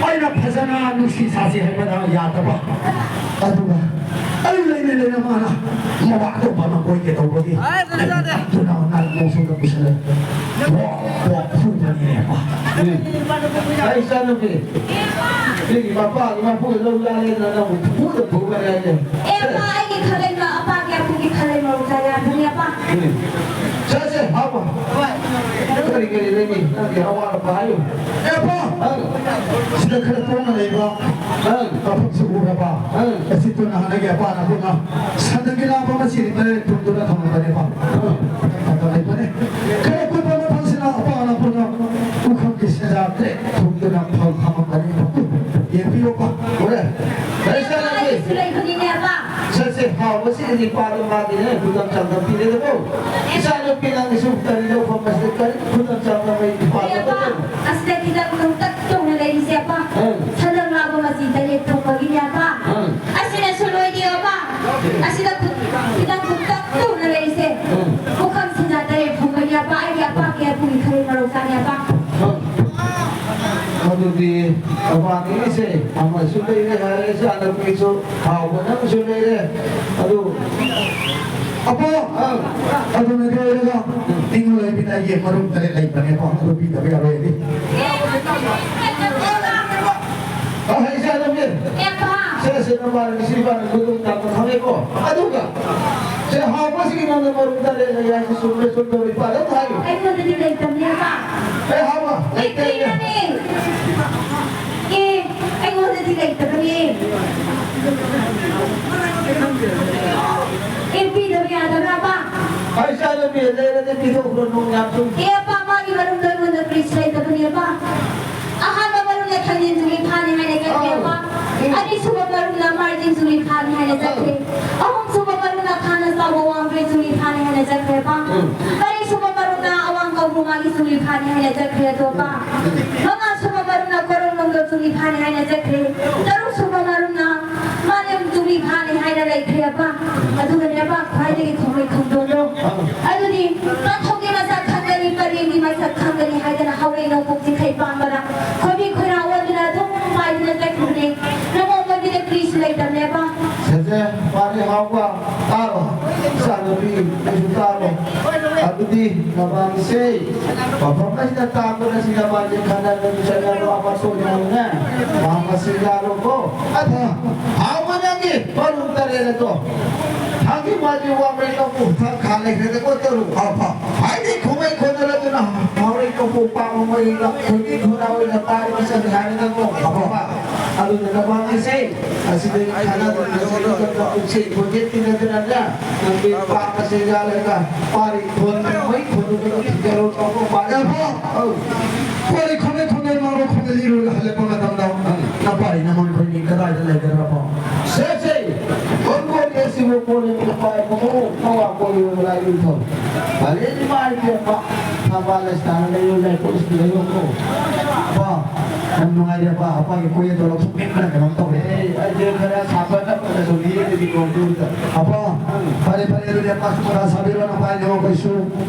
ꯑꯩꯅ ꯐꯖꯅ ꯅꯨꯡꯁꯤ ꯁꯥꯁꯤ ꯍꯥꯏꯕꯗ ꯌꯥꯗꯕ꯫ ꯑꯗꯨꯒ ꯑꯩ ꯂꯩꯅ ꯂꯩꯅ ꯃꯥꯅ ꯃꯋꯥ ꯑꯇꯣꯞꯄ ꯑꯃ ꯀꯣꯏꯒꯦ ꯇꯧꯕꯒꯤ ꯑꯗꯨꯅ ꯅꯪ ꯃꯣꯡꯁꯣꯡꯗ ꯄꯨꯁꯤꯜꯂꯦ꯫ ꯄꯣꯛ, ꯄꯣꯛ ꯐꯨꯕꯅꯦꯕ꯫ ꯎꯝ꯫ ꯑꯩ ꯏꯆꯥꯅꯨꯄꯤ, ꯁꯤꯒꯤ ꯃꯄꯥꯒꯤ ꯃꯄꯨꯒꯤ ꯂꯧ ꯂꯥꯜꯂꯦꯅ ꯅꯪꯕꯨ ꯐꯨꯗ ꯐꯨꯒꯅꯤ ꯍꯥꯏꯁꯦ꯫ ꯑꯦ, ꯑꯄꯥ, ꯑꯩꯒꯤ ꯈꯥꯂꯩꯃ, ꯑꯄꯥꯒꯤ ꯑꯄꯨꯒꯤ ꯈꯥꯂꯩꯃ ꯃꯔꯨꯞ ꯆꯥ ꯌꯥꯗꯕꯅꯤ, ꯑꯄꯥ꯫ ꯎꯝ꯫ ꯁꯦ, ꯁꯦ, ꯍꯥꯎꯕ꯫ ꯀꯔꯤ ꯀꯔꯤ ꯂꯩꯔꯤ? ꯅꯪꯒꯤ ꯑꯋꯥꯠ ꯑꯄꯥ ꯍꯥꯏꯌꯨ꯫ ꯑꯦ, ꯑꯄꯥ! ꯑꯪ꯫ ꯁꯤꯗ ꯈꯔ ꯇꯣꯡꯅ ꯂꯩꯕ ꯑꯪ꯫ ꯃꯐꯝꯁꯨ ꯎꯔꯕ? ꯑꯪ꯫ ꯑꯁꯤꯗꯨꯅ ꯍꯥꯟꯅꯒꯤ ꯑꯄꯥꯅ ꯄꯨꯟꯅ ꯁꯟꯗꯒꯤ ꯂꯥꯛꯄ ꯃꯆꯤꯗꯤ ꯇꯔꯦꯠ ꯊꯨꯝꯗꯨꯅ ꯊꯝꯂꯕꯅꯦꯕ꯫ ꯐꯠꯇ ꯂꯩꯕꯅꯦ꯫ ꯈꯔ ꯀꯨꯞꯄ ꯃꯐꯝꯁꯤꯅ ꯑꯄꯥꯅ ꯄꯨꯟꯅ ꯄꯨꯈꯝꯒꯤ ꯁꯦꯟꯖꯥ ꯇꯔꯦꯠ ꯊꯨꯝꯗꯨꯅ ꯐꯝ ꯊꯝꯂꯕꯅꯦꯕ꯫ ꯌꯦꯡꯕꯤꯌꯨꯀꯣ꯫ ꯍꯣꯔꯦꯟ꯫ ꯂꯩꯁꯥ ꯂꯩꯁꯥꯕꯤ꯫ ꯑꯩꯁꯨ ꯂꯩꯕꯅꯤꯅꯦ, ꯑꯄꯥ꯫ ꯁꯦ, ꯁꯦ, ꯍꯥꯎꯕꯁꯤ ꯅꯤꯄꯥꯗꯣ ꯃꯥꯒꯤꯅꯦ, ꯈꯨꯗꯝ ꯆꯥꯡꯗꯝ ꯄꯤꯔꯦꯗꯀꯣ꯫ ꯏꯆꯥꯅꯨꯄꯤ ꯅꯪꯒꯤꯁꯨ ꯀꯔꯤ ꯂꯧꯐꯝ ꯑꯁꯤꯗ ꯀꯔꯤ ꯈꯨꯗꯝ ꯆꯥꯡꯗꯝ ꯑꯩ ꯅꯤꯄꯥꯗꯣ ꯑꯄꯥ, ꯂꯧꯐꯝ? ꯑꯁꯤꯗ ꯈꯤꯇꯪ ꯅꯣꯡꯇꯛ ꯇꯧꯅ ꯂꯩꯔꯤꯁꯦ, ꯑꯄꯥ꯫ ꯑꯪ꯫ ꯁꯟꯗꯪ ꯂꯥꯕ ꯃꯆꯤ ꯇꯔꯦꯠ ꯊꯣꯛꯄꯒꯤꯅꯦ, ꯑꯄꯥ꯫ ꯑꯪ꯫ ꯑꯁꯤꯅꯁꯨ ꯂꯣꯏꯗꯦ, ꯑꯄꯥ꯫ ꯑꯁꯤꯗ ꯈꯨꯠ-, ꯈꯤꯇꯪ ꯅꯣꯡꯇꯛ ꯇꯧꯅ ꯂꯩꯔꯤꯁꯦ꯫ ꯑꯪ꯫ ꯄꯨꯈꯝ ꯁꯤꯡꯖꯥ ꯇꯔꯦꯠ ꯊꯣꯛꯄꯒꯤ, ꯑꯄꯥ꯫ ꯑꯩꯒꯤ ꯑꯄꯥꯒꯤ ꯑꯄꯨꯒꯤ ꯈꯔꯤ ꯃꯔꯧ ꯆꯥꯅꯤ, ꯑꯄꯥ꯫ ꯑꯪ꯫ ꯑꯗꯨꯗꯤ ꯑꯄꯥꯒꯤꯁꯦ ꯑꯃꯁꯨ ꯂꯩꯔꯦ ꯍꯥꯏꯔꯦ, ꯏꯆꯥꯅꯨꯄꯤꯁꯨ ꯍꯥꯎꯕ ꯅꯪꯁꯨ ꯂꯩꯔꯦ꯫ ꯑꯗꯨ ꯑꯄꯥ, ꯑꯪ꯫ ꯑꯗꯨꯅ ꯂꯣꯏꯔꯒ ꯇꯤꯡ ꯂꯩꯕꯤꯗ ꯑꯩꯒꯤ ꯃꯔꯨꯝ ꯇꯔꯦꯠ ꯂꯩꯕꯅꯦꯀꯣ, ꯑꯗꯨ ꯄꯤꯗꯕ ꯌꯥꯔꯣꯏ ꯑꯩꯗꯤ꯫ ꯑ, ꯍꯩ ꯆꯥꯗꯕꯅꯦ꯫ ꯑꯦꯄꯥ! ꯁꯦ, ꯁꯦ, ꯅꯃꯥꯅ ꯉꯁꯤ ꯏꯕꯥꯅꯤ ꯈꯨꯗꯣꯡ ꯆꯥꯕ ꯈꯪꯉꯦꯀꯣ꯫ ꯑꯗꯨꯒ ꯁꯦ, ꯍꯥꯎꯕꯁꯤꯒꯤ ꯅꯉꯣꯟꯗ ꯃꯔꯨꯝ ꯇꯔꯦꯠ ꯂꯩ ꯍꯥꯏꯁꯤ ꯆꯨꯝꯃꯦ, ꯆꯨꯝꯗꯕ ꯏꯄꯥꯗ ꯑꯗꯨꯝ ꯍꯥꯏꯌꯨ꯫ ꯑꯩꯉꯣꯟꯗꯗꯤ ꯂꯩꯇꯕꯅꯦꯕ꯫ ꯑꯦ, ꯍꯥꯎꯕ, ꯂꯩꯇꯦ꯫ ꯂꯩꯇꯦ꯫ ꯑꯦ, ꯑꯩꯉꯣꯟꯗꯗꯤ ꯂꯩꯇꯕꯅꯦ꯫ ꯑꯦ, ꯄꯤꯗꯕ ꯌꯥꯗꯕ꯭ꯔꯕ? ꯑꯩ ꯏꯆꯥꯅꯨꯄꯤ ꯂꯩꯔꯗꯤ ꯄꯤꯊꯣꯛꯈ꯭ꯔꯣ, ꯅꯣꯡ ꯌꯥꯝ ꯆꯨꯏ꯫ ꯑꯦ, ꯑꯄꯥ, ꯃꯥꯒꯤ ꯃꯔꯨꯝꯗꯣ ꯑꯩꯉꯣꯟꯗ ꯀꯔꯤꯁꯨ ꯂꯩꯇꯕꯅꯦꯕ꯫ ꯑꯍꯥꯟꯕ ꯃꯔꯨꯞꯅ ꯊꯥꯡꯖꯤꯡ ꯆꯨꯔꯤ ꯐꯥꯅꯤ ꯍꯥꯏꯅ ꯆꯠꯈ꯭ꯔꯦ, ꯑꯄꯥ꯫ ꯑꯧ꯫ ꯎꯝ꯫ ꯑꯅꯤꯁꯨꯕ ꯃꯔꯨꯞꯅ ꯃꯥꯔꯖꯤꯡ ꯆꯨꯔꯤ ꯐꯥꯅꯤ ꯍꯥꯏꯅ ꯆꯠꯈ꯭ꯔꯦ꯫ ꯑꯧ꯫ ꯑꯍꯨꯝꯁꯨꯕ ꯃꯔꯨꯞꯅ ꯈꯥꯅ ꯆꯥꯎꯕ ꯋꯥꯡꯕ꯭ꯔꯩ ꯆꯨꯔꯤ ꯐꯥꯅꯤ ꯍꯥꯏꯅ ꯆꯠꯈ꯭ꯔꯦ, ꯑꯄꯥ꯫ ꯎꯝ꯫ ꯃꯔꯤꯁꯨꯕ ꯃꯔꯨꯞꯅ ꯑꯋꯥꯡ ꯀꯧꯕ꯭ꯔꯨ ꯃꯥꯒꯤ ꯆꯨꯔꯤ ꯐꯥꯅꯤ ꯍꯥꯏꯅ ꯆꯠꯈ꯭ꯔꯦ, ꯑꯗꯣ, ꯑꯄꯥ꯫ ꯎꯝ꯫ ꯃꯉꯥꯁꯨꯕ ꯃꯔꯨꯞꯅ ꯀꯣꯔꯣꯡꯂꯣꯝꯗ ꯆꯨꯔꯤ ꯐꯥꯅꯤ ꯍꯥꯏꯅ ꯆꯠꯈ꯭ꯔꯦ꯫ ꯇꯔꯨꯛꯁꯨꯕ ꯃꯔꯨꯞꯅ ꯃꯥꯂꯦꯝ ꯆꯨꯔꯤ ꯐꯥꯅꯤ ꯍꯥꯏꯅ ꯂꯩꯈ꯭ꯔꯦ, ꯑꯄꯥ꯫ ꯑꯗꯨꯒꯅꯦ, ꯑꯄꯥ, ꯈ꯭ꯋꯥꯏꯗꯒꯤ ꯊꯣꯡꯂꯩ ꯈꯣꯡꯗꯣꯟꯗꯣ꯫ ꯑꯗꯨꯗꯤ ꯄꯥꯟꯊꯣꯛꯀꯤ ꯃꯁꯛ ꯈꯪꯒꯅꯤ, ꯄꯔꯦꯡꯒꯤ ꯃꯁꯛ ꯈꯪꯒꯅꯤ ꯍꯥꯏꯗꯅ ꯍꯧꯔꯦ ꯅꯣꯡꯄꯣꯛ ꯆꯤꯡꯈꯩ ꯄꯥꯟꯕꯗ ꯈꯣꯏꯕꯤ ꯈꯣꯏꯔꯥ ꯑꯣꯟꯗꯨꯅ ꯑꯗꯨꯝ ꯄꯥꯏꯗꯨꯅ ꯆꯠꯈꯤꯕꯅꯦ꯫ ꯅꯣꯡꯃ ꯃꯣꯏꯒꯤꯗ ꯀ꯭ꯔꯤꯁꯨ ꯂꯩꯇꯕꯅꯦꯕ꯫ ꯁꯦꯁꯦ, ꯄꯥꯔꯤ ꯍꯥꯎꯕ, ꯇꯥꯔꯣ꯫ ꯏꯆꯥꯅꯨꯄꯤ, ꯅꯪꯁꯨ ꯇꯥꯔꯣ꯫ ꯑꯗꯨꯗꯤ ꯅꯕꯥꯅꯤꯁꯦ ꯃꯐꯝ ꯑꯁꯤꯗ ꯇꯥꯛꯄꯅ ꯁꯤ ꯅꯕꯥꯅꯤ ꯈꯟꯅꯗꯨꯅ ꯆꯠꯅꯔꯣ, ꯑꯃ ꯁꯣꯏꯗꯅꯅꯦ ꯃꯍꯥꯛ ꯑꯁꯤ ꯌꯥꯔꯣꯀꯣ꯫ ꯑꯗ ꯍꯥꯎꯕ ꯅꯪꯒꯤ ꯃꯔꯨꯝ ꯇꯔꯦꯠ ꯑꯗꯣ ꯊꯥꯡꯒꯤ ꯃꯥꯒꯤ ꯋꯥꯡꯃꯩ ꯂꯧꯕꯨꯛ ꯊꯥꯡ ꯈꯥ ꯂꯩꯈ꯭ꯔꯦꯗꯀꯣ ꯇꯔꯨꯛ꯫ ꯐ, ꯐ꯫ ꯍꯥꯏꯗꯤ ꯈꯨꯃꯩ ꯈꯣꯟꯗꯣꯂꯗꯨꯅ ꯍꯥꯎꯔꯩ ꯀꯧꯕ꯭ꯔꯨ ꯄꯥꯡꯕ ꯃꯣꯏ ꯂꯝ ꯈꯣꯏꯒꯤ ꯈꯨꯔꯥ ꯑꯣꯏꯅ ꯄꯥꯏꯕ ꯆꯠꯂꯤ ꯍꯥꯏꯔꯒꯀꯣ꯫ ꯐ, ꯐ꯫ ꯑꯗꯨꯅ ꯅꯕꯥꯅꯤꯁꯦ ꯑꯁꯤꯗꯒꯤ ꯈꯟꯅꯗꯨꯅ ꯆꯠꯂꯒ ꯎꯆꯦꯛ ꯈꯣꯟꯖꯦꯜ ꯊꯤꯅꯗꯅ ꯅꯪꯒꯤ ꯄꯥꯝꯕꯁꯦ ꯌꯥꯜꯂꯒ ꯄꯥꯔꯤ ꯈꯣꯟ ꯃꯩ ꯈꯣꯟꯗꯨꯅ ꯊꯤꯟꯖꯔꯣ ꯇꯧꯔꯣ ꯄꯥꯔꯤ꯫ ꯌꯥꯕ꯫ ꯑꯧ꯫ ꯄꯥꯔꯤ ꯈꯣꯟꯅꯩ ꯈꯣꯟꯅꯩ ꯃꯥꯡꯂꯣ ꯈꯣꯟꯅꯩ ꯂꯤꯔꯣꯏ ꯍꯜꯂꯛꯄ ꯃꯇꯝꯗ ꯅꯄꯥꯔꯤ ꯅꯃꯣꯟ ꯈꯣꯏꯅꯤ ꯀꯗꯥꯏꯗ ꯂꯩꯒꯗ꯭ꯔꯕꯣ? ꯁꯦ, ꯁꯦ꯫ ꯈꯣꯟ ꯈꯣꯟ ꯑꯁꯤꯕꯨ ꯀꯣꯟꯅ ꯅꯨꯄꯥ ꯏꯃꯨꯡ ꯅꯋꯥ ꯀꯣꯟꯅ ꯂꯥꯏ ꯅꯤꯡꯊꯧ꯫ ꯄꯥꯔꯤ ꯏꯃꯥ ꯏꯕꯦꯝꯃ ꯊꯕꯥꯜ ꯂꯩꯁꯥꯅ ꯂꯩꯔꯣꯏ ꯂꯥꯏ ꯄꯣꯠꯁꯤꯗ ꯂꯩꯔꯣꯀꯣ꯫ ꯕꯥ꯫ ꯌꯥꯝ ꯅꯨꯡꯉꯥꯏꯔꯦ, ꯑꯄꯥ꯫ ꯑꯄꯥꯒꯤ ꯀꯣꯏ ꯑꯗꯣ ꯂꯧꯊꯣꯛꯅꯤꯡꯕꯅ ꯀꯩꯅꯣꯝ ꯇꯧꯔꯦ꯫ ꯑꯦ, ꯑꯩꯁꯦ ꯈꯔ ꯁꯥꯐꯅ ꯐꯅꯁꯨ ꯂꯤꯔꯒꯗꯤ ꯅꯣꯡꯗꯨꯗ꯫ ꯑꯄꯥ, ꯐꯔꯦ, ꯐꯔꯦ, ꯑꯗꯨꯗꯤ ꯑꯄꯥꯁꯨ ꯃꯊꯥ ꯁꯥꯕꯤꯔꯣ, ꯑꯄꯥ, ꯏꯅꯦ, ꯑꯩꯈꯣꯏꯁꯨ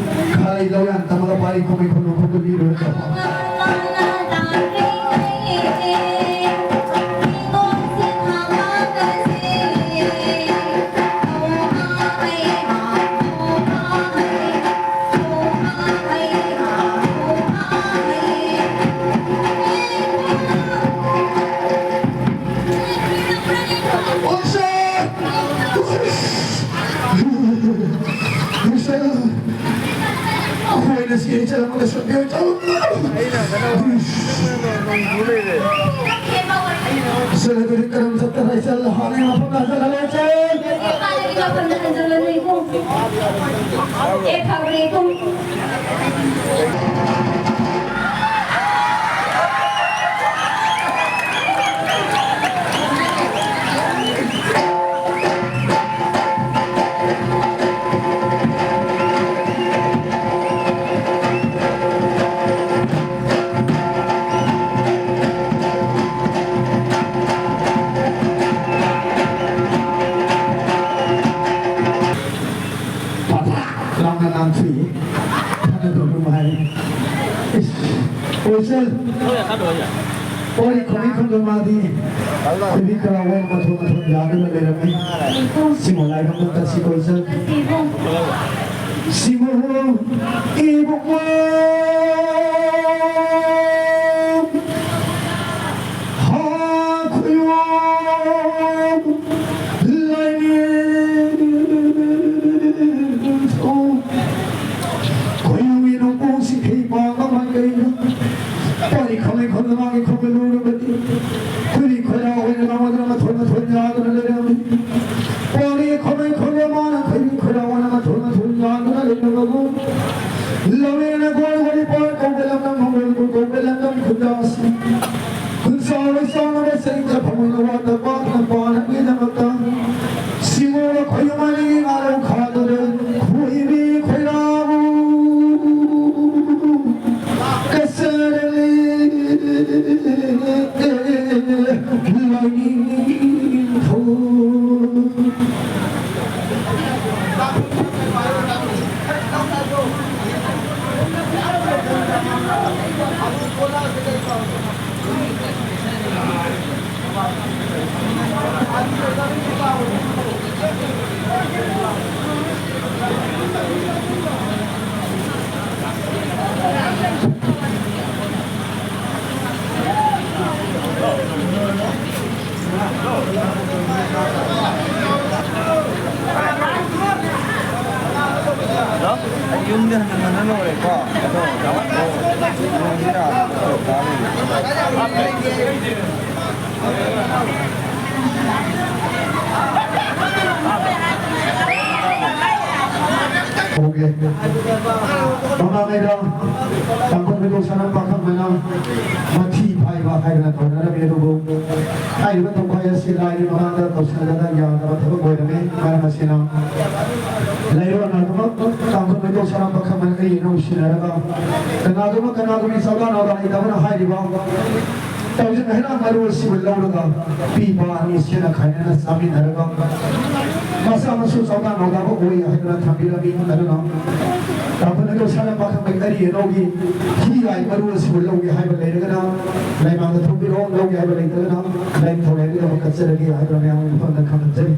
ꯈꯔ ꯂꯩ ꯂꯧ ꯌꯥꯟ ꯇꯝꯃꯒ ꯑꯄꯥꯒꯤ ꯀꯣꯏ ꯈꯨꯟꯗꯣ ꯈꯨꯟꯗꯣ ꯂꯤꯔꯨꯔꯒ꯫ ꯁꯦꯂꯦꯕ꯭ꯔꯤꯇꯤ ꯀꯔꯝ ꯆꯠꯇꯅ ꯏꯆꯜ ꯍꯥꯟꯅꯒꯤ ꯃꯐꯝꯗ ꯍꯟꯖꯜꯍꯜꯂꯦ, ꯏꯆꯜ꯫ ꯍꯥꯟꯅꯒꯤ ꯃꯐꯝꯗ ꯍꯟꯖꯜꯍꯜꯂꯨ, ꯏꯕꯨꯡ꯫ ꯑꯦ, ꯐꯕꯅꯦ, ꯏꯕꯨꯡ꯫ ꯄꯊꯥ ꯂꯥꯎꯅ ꯉꯥꯡꯊꯣꯛꯏ꯫ ꯈꯟꯅꯗꯧ ꯅꯨꯡꯉꯥꯏ꯫ ꯏꯁ, ꯑꯣꯏꯁꯜ꯫ ꯄꯣꯔꯤ ꯈꯣꯃꯤ ꯈꯨꯟꯗ ꯃꯥꯗꯤ ꯈꯣꯏꯕꯤ ꯈꯔꯥꯎ ꯃꯊꯣꯟ ꯃꯊꯣꯟ ꯌꯥꯗꯨꯅ ꯂꯩꯔꯝꯃꯤ꯫ ꯁꯤꯃꯣ ꯂꯥꯏꯕꯛ ꯇꯁꯤ ꯀꯣꯏꯁꯜ꯫ ꯁꯤꯃꯣ ꯏꯕꯨꯡꯉꯣ꯫ ꯍꯥ ꯈꯨꯌꯣ꯫ ꯂꯥꯏꯅꯤꯡꯊꯧ ꯈꯣꯏꯔꯥꯡꯒꯤ ꯅꯣꯡꯄꯣꯛ ꯁꯤꯡꯈꯩ ꯄꯥꯡꯕ ꯃꯥꯏꯀꯩꯗ ꯄꯥꯔꯤ ꯈꯥꯃꯩ ꯈꯣꯟꯗ ꯃꯥꯒꯤ ꯈꯣꯡꯒ ꯂꯨꯔꯕꯗꯤ ꯈꯨꯔꯤ ꯈꯣꯏꯔꯥ ꯑꯣꯏꯅ ꯂꯥꯎꯗꯨꯅ ꯃꯊꯣꯟ ꯃꯊꯣꯟ ꯌꯥꯗꯨꯅ ꯂꯩꯔꯝꯃꯤ꯫ ꯄꯥꯔꯤ ꯈꯥꯃꯩ ꯈꯣꯟꯗ ꯃꯥꯅ ꯈꯨꯔꯤ ꯈꯣꯏꯔꯥ ꯑꯣꯏꯅ ꯃꯊꯣꯟ ꯃꯊꯣꯟ ꯌꯥꯗꯨꯅ ꯂꯩꯔꯝꯃꯕꯨ ꯂꯧꯔꯦꯅ ꯒꯣꯏ ꯋꯥꯔꯤ ꯄꯥꯏ ꯀꯧꯕ ꯂꯝꯗꯝ ꯍꯣꯡꯂꯣꯏ ꯀꯧꯕ ꯂꯝꯗꯝ ꯈꯨꯟꯗꯥꯁꯤ ꯈꯨꯟꯁꯥꯎꯅ ꯆꯥꯎꯅꯕ ꯆꯍꯤꯗ ꯐꯃꯨꯡꯗ ꯋꯥꯠꯇ ꯄꯥꯛꯅ ꯄꯥꯅꯕꯒꯤꯗꯃꯛꯇ ꯁꯤꯃꯣꯟ ꯈꯣꯏꯌꯨꯝ ꯑꯅꯤꯒꯤ ꯉꯥꯔꯧ ꯈꯥꯗꯨꯅ ꯈꯣꯏꯕꯤ ꯈꯣꯏꯔꯥꯕꯨ ꯀꯆꯔꯂꯤ ꯂꯥꯏꯅꯤꯡꯊꯧ꯫ ꯌꯨꯝꯗ ꯍꯟꯅ ꯍꯟꯅ ꯂꯣꯏꯔꯦꯀꯣ꯫ ꯑꯗꯣ ꯅꯣꯡꯁꯤꯅ ꯐꯔꯛ ꯇꯥ ꯂꯩꯔꯦ꯫ ꯍꯧꯒꯦ꯫ ꯃꯃꯥꯡꯉꯩꯗ ꯇꯥꯡꯈꯨꯜ ꯃꯩꯇꯩ ꯁꯅꯥ ꯄꯥꯈꯪꯕꯅ ꯃꯊꯤ ꯐꯥꯏꯕ ꯍꯥꯏꯗꯅ ꯇꯧꯅꯔꯝꯃꯤ, ꯑꯗꯨꯕꯨ ꯍꯥꯏꯔꯤꯕ ꯇꯧꯈꯥꯏ ꯑꯁꯤ ꯂꯥꯏꯒꯤ ꯃꯃꯥꯡꯗ ꯇꯧꯁꯤꯜꯂꯒ ꯌꯥꯗꯕ ꯊꯕꯛ ꯑꯣꯏꯔꯝꯃꯤ꯫ ꯃꯔꯝ ꯑꯁꯤꯅ ꯂꯩꯔꯣꯟ ꯑꯗꯨꯃꯛ ꯇꯥꯡꯈꯨꯜ ꯃꯩꯇꯩ ꯁꯅꯥ ꯄꯥꯈꯪꯕꯅ ꯑꯩꯒꯤ ꯅꯨꯡꯁꯤꯅꯔꯒ ꯀꯅꯥꯒꯨꯝꯕ ꯀꯅꯥꯒꯨꯝꯕꯤ ꯆꯥꯎꯗꯥ ꯅꯥꯎꯗꯥ ꯂꯩꯇꯕꯅ ꯍꯥꯏꯔꯤꯕ ꯇꯧꯁꯤꯟ ꯍꯩꯅ ꯃꯔꯨ ꯑꯁꯤꯕꯨ ꯂꯧꯔꯒ ꯄꯤꯕ ꯑꯅꯤ ꯁꯦꯠꯅ ꯈꯥꯏꯅꯅ ꯆꯥꯃꯤꯟꯅꯔꯒ ꯃꯆꯥ ꯃꯁꯨ ꯆꯥꯎꯗꯥ ꯅꯥꯎꯗꯥꯕ ꯑꯣꯏ ꯍꯥꯏꯗꯨꯅ ꯊꯝꯕꯤꯔꯝꯃꯤ꯫ ꯑꯗꯨꯅ ꯇꯥꯡꯈꯨꯜ ꯃꯩꯇꯩ ꯁꯅꯥ ꯄꯥꯈꯪꯕꯒꯤ ꯑꯔꯤ ꯑꯅꯧꯒꯤ ꯍꯤ ꯂꯥꯏ ꯃꯔꯨ ꯑꯁꯤꯕꯨ ꯂꯧꯒꯦ ꯍꯥꯏꯕ ꯂꯩꯔꯒꯅ ꯂꯩꯃꯥꯡꯗ ꯊꯣꯛꯄꯤꯔꯛꯑꯣ, ꯂꯧꯒꯦ ꯍꯥꯏꯕ ꯂꯩꯇ꯭ꯔꯒꯅ ꯂꯩ ꯊꯧꯔꯦꯟꯒꯤꯗꯃꯛ ꯀꯠꯆꯔꯒꯦ ꯍꯥꯏꯕ ꯃꯌꯥꯝꯒꯤ ꯃꯐꯝꯗ ꯈꯪꯍꯟꯖꯔꯤ꯫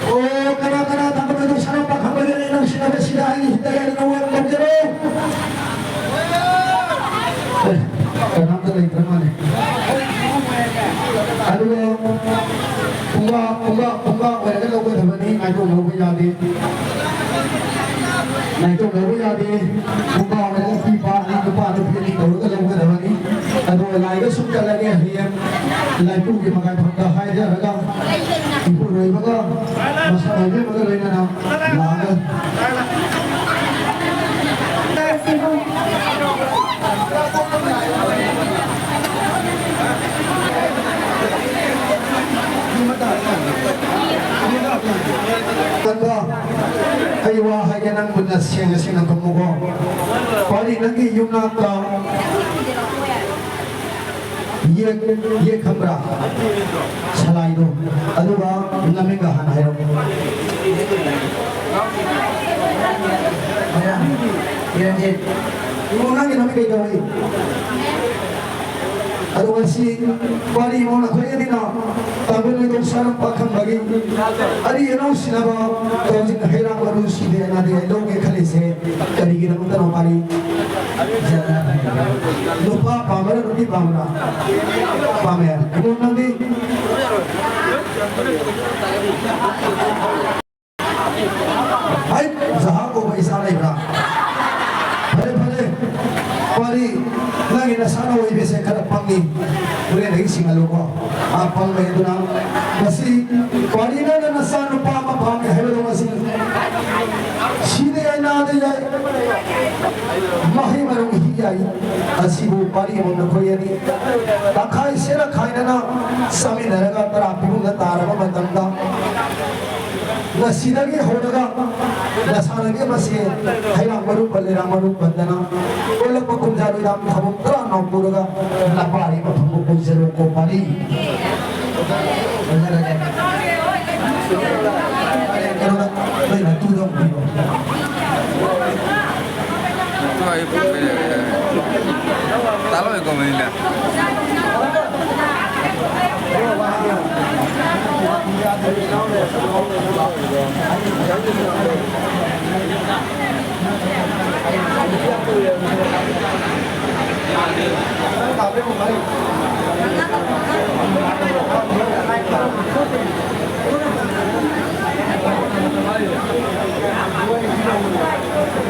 ꯑꯣ, ꯀꯅꯥ ꯀꯅꯥ ꯊꯥꯡꯒꯠꯂꯒ ꯁꯅꯥ ꯄꯥꯈꯪ ꯑꯣꯏꯒꯦꯔꯥ, ꯅꯨꯡꯁꯤꯅꯕ ꯁꯤꯗ ꯑꯩꯒꯤ ꯍꯤꯠꯇ ꯌꯥꯏ, ꯅꯪ ꯋꯥ ꯂꯧꯖꯔꯣ꯫ ꯑꯦ, ꯀꯅꯥꯝꯇ ꯂꯩꯇ꯭ꯔ ꯃꯥꯜꯂꯦ꯫ ꯑꯗꯨꯒ ꯄꯨꯡꯕꯥ, ꯄꯨꯡꯕꯥ, ꯄꯨꯡꯕꯥ ꯑꯣꯏꯔꯒ ꯂꯧꯒꯗꯕꯅꯤ, ꯅꯥꯏꯇꯣꯝ ꯂꯧꯕ ꯌꯥꯗꯦ꯫ ꯅꯥꯏꯇꯣꯝ ꯂꯧꯕ ꯌꯥꯗꯦ꯫ ꯄꯨꯡꯕꯥ ꯑꯣꯏꯔꯒ ꯅꯨꯄꯤ ꯄꯥ ꯑꯅꯤ, ꯅꯨꯄꯥ ꯅꯨꯄꯤ ꯑꯅꯤ ꯇꯧꯔꯒ ꯂꯧꯒꯗꯕꯅꯤ꯫ ꯑꯗꯨꯒ ꯂꯥꯏꯗ ꯁꯨꯝ ꯀꯠꯂꯒꯦ, ꯍꯌꯦꯡ ꯂꯥꯏꯄꯨꯒꯤ ꯃꯀꯥꯏꯐꯝꯗ ꯍꯥꯏꯖꯔꯒ ꯏꯄꯨꯔꯣꯏꯕꯒ ꯃꯁꯥ ꯅꯥꯏꯕꯤꯔꯝꯃꯒ ꯂꯣꯏꯅꯅ ꯂꯥꯛꯑꯒ ꯑꯗꯣ ꯑꯩ ꯋꯥ ꯍꯥꯏꯒꯦ, ꯅꯪ ꯃꯨꯟꯅ ꯁꯦꯡꯅ ꯁꯦꯡꯅ ꯈꯨꯝꯃꯨꯀꯣ꯫ ꯄꯥꯔꯤ, ꯅꯪꯒꯤ ꯌꯨꯝꯅꯥꯛꯇ ꯌꯦꯛ, ꯌꯦꯛ ꯈꯪꯕ꯭ꯔꯥ? ꯁꯂꯥꯏꯗꯣ꯫ ꯑꯗꯨꯒ ꯅꯃꯤꯡꯒ ꯍꯥꯟꯅ ꯍꯥꯏꯔꯛꯑꯣ꯫ ꯏꯕꯨꯡ, ꯅꯪꯒꯤ ꯅꯃꯤꯡ ꯀꯩ ꯀꯧꯏ? ꯑꯗꯣ ꯉꯁꯤ ꯋꯥꯔꯤ ꯑꯃ ꯑꯩꯈꯣꯏ ꯑꯅꯤꯅ ꯇꯥꯡꯈꯨꯜ ꯅꯤꯡꯊꯧ ꯁꯥꯔꯝ ꯄꯥꯈꯪꯕꯒꯤ ꯑꯔꯤ ꯑꯅꯧ ꯁꯤꯟꯅꯕ ꯍꯧꯖꯤꯛ ꯍꯩꯔꯥꯡ ꯃꯔꯨ ꯁꯤꯗꯦ ꯑꯅꯥꯗꯦ ꯑꯩ ꯂꯧꯒꯦ ꯈꯜꯂꯤꯁꯦ ꯀꯔꯤꯒꯤꯗꯃꯛꯇꯅꯣ ꯋꯥꯔꯤ? ꯅꯨꯄꯥ ꯄꯥꯝꯕꯔ ꯅꯨꯄꯤ ꯄꯥꯝꯕꯔ? ꯄꯥꯝꯃꯦ꯫ ꯏꯕꯨꯡ ꯅꯪꯗꯤ? ꯍꯩ, ꯖꯍꯥ ꯀꯧꯕ ꯏꯆꯥ ꯂꯩꯕ꯭ꯔꯥ? ꯐꯔꯦ, ꯐꯔꯦ꯫ ꯋꯥꯔꯤ, ꯅꯪꯒꯤ ꯅꯁꯥꯅ ꯑꯣꯏꯕꯁꯦ ꯈꯔ ꯄꯪꯉꯤ꯫ ꯍꯣꯔꯦꯟꯗꯒꯤ ꯁꯤꯡꯍꯜꯂꯨꯀꯣ꯫ ꯑꯥ, ꯄꯪꯕꯅꯤ꯫ ꯑꯗꯨꯅ ꯃꯁꯤ ꯋꯥꯔꯤ, ꯅꯪꯅ ꯅꯆꯥ ꯅꯨꯄꯥ ꯑꯃ ꯄꯥꯝꯃꯤ ꯍꯥꯏꯕꯗꯣ ꯃꯁꯤ ꯁꯤꯗ ꯌꯥꯏ, ꯅꯥꯗ ꯌꯥꯏ, ꯃꯍꯩ ꯃꯔꯣꯡ ꯍꯤ ꯌꯥꯏ꯫ ꯑꯁꯤꯕꯨ ꯋꯥꯔꯤ ꯑꯃ ꯅꯈꯣꯏ ꯑꯅꯤ ꯇꯪꯈꯥꯏ ꯁꯦꯔ ꯈꯥꯏꯅꯅ ꯆꯥꯃꯤꯟꯅꯔꯒ ꯇꯔꯥ ꯄꯤꯕꯨꯡꯗ ꯇꯥꯔꯕ ꯃꯇꯝꯗ ꯉꯁꯤꯗꯒꯤ ꯍꯧꯔꯒ ꯂꯁꯥꯅꯕꯤ ꯑꯃꯁꯦ ꯍꯩꯔꯥꯡ ꯃꯔꯨ ꯄꯜ, ꯂꯩꯔꯥꯡ ꯃꯔꯨ ꯄꯟꯗꯅ ꯑꯣꯜꯂꯛꯄ ꯀꯨꯝꯖꯥ ꯅꯨꯃꯤꯗꯥꯡ ꯊꯕꯛ ꯇꯔꯥ ꯅꯥꯎꯄꯨꯔꯒ ꯂꯄꯥꯔꯤ ꯃꯐꯝꯕꯨ ꯑꯣꯏꯖꯔꯣꯀꯣ ꯄꯥꯔꯤ꯫ ꯑꯣꯏꯖꯔꯒꯦ꯫ ꯀꯩꯅꯣꯗ ꯅꯣꯏ ꯅꯇꯨꯗ ꯑꯃꯨꯛ ꯄꯤꯔꯣ꯫ ꯇꯥꯂꯣꯏ ꯀꯣꯃꯦꯟꯗ꯫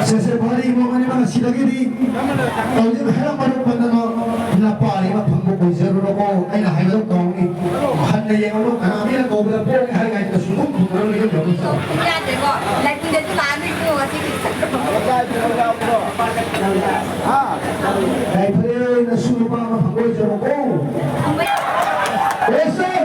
ꯁꯦꯁꯦ ꯐꯥꯔꯤ ꯏꯃꯣ ꯃꯅꯤ ꯃꯥ ꯁꯤꯗꯒꯤꯗꯤ ꯍꯧꯖꯤꯛ ꯍꯦꯔ ꯃꯔꯨꯞ ꯄꯟꯗꯅ ꯂꯄꯥꯔꯤ ꯃꯐꯝꯕꯨ ꯑꯣꯏꯖꯔꯨꯔꯣꯀꯣ꯫ ꯑꯩꯅ ꯍꯥꯏꯕꯗꯣ ꯀꯥꯎꯅꯤ꯫ ꯍꯟꯅ ꯌꯦꯡꯉꯨ, ꯀꯅꯥ ꯃꯤꯅ ꯀꯧꯕꯗ ꯄꯣꯛꯅꯤ ꯍꯥꯏꯔꯤꯉꯩꯗ ꯁꯨꯡꯈꯨꯝ ꯈꯨꯝꯃꯔꯣꯏ ꯌꯨꯝ ꯌꯧꯔꯁꯤ꯫ ꯌꯥꯗꯦꯀꯣ꯫ ꯂꯥꯏꯕꯨꯡꯗꯁꯨ ꯂꯥꯛꯑꯅꯤ ꯏꯕꯨꯡꯉꯣ ꯉꯁꯤꯗꯤ꯫ ꯌꯥꯏꯐꯔꯦ, ꯅꯁꯨ ꯅꯨꯄꯥ ꯑꯃ ꯐꯪꯕ ꯑꯣꯏꯖꯔꯣꯀꯣ꯫ ꯂꯦꯁꯟ!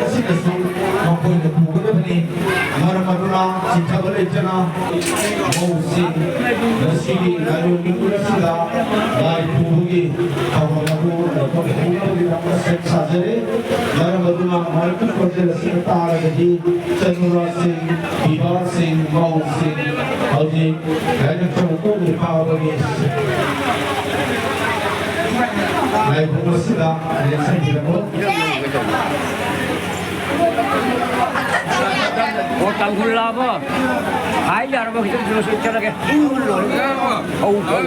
ꯑꯁꯤꯗꯁꯨ ꯃꯈꯣꯏꯅ ꯄꯨꯒꯗꯕꯅꯤ꯫ ꯃꯔꯝ ꯑꯗꯨꯅ ꯆꯤꯡꯊꯕ ꯂꯩꯇꯅ ꯃꯧꯁꯤꯡ ꯉꯁꯤꯒꯤ ꯂꯥꯏꯔꯣꯏ ꯅꯨꯃꯤꯠ ꯑꯁꯤꯗ ꯂꯥꯏ ꯄꯨꯕꯒꯤ ꯊꯧꯔꯝ ꯑꯗꯨ ꯄꯨꯅꯕꯒꯤꯗꯃꯛꯇ ꯁꯦꯝ ꯁꯥꯖꯔꯦ꯫ ꯃꯔꯝ ꯑꯗꯨꯅ ꯃꯔꯛꯇ ꯈꯣꯟꯖꯦꯜ ꯑꯁꯤꯅ ꯇꯥꯔꯒꯗꯤ ꯆꯅꯨꯔꯥꯁꯤꯡ, ꯄꯤꯕꯥꯁꯤꯡ, ꯃꯧꯁꯤꯡ ꯍꯧꯖꯤꯛ ꯂꯥꯏꯔꯤꯛ ꯇꯝꯕ ꯐꯥꯎꯕꯒꯤ ꯂꯥꯏꯕꯨꯡ ꯑꯁꯤꯗ ꯂꯦꯡꯁꯤꯟꯕꯤꯔꯝꯃꯨ꯫ ꯑꯣ, ꯇꯥꯡꯈꯨꯜ ꯂꯥꯛꯑꯕꯣ? ꯍꯥꯏ ꯌꯥꯔꯕꯣ? ꯈꯤꯇꯪ ꯊꯨꯅ ꯆꯠꯂꯒꯦ꯫ ꯑꯧ, ꯑꯧ꯫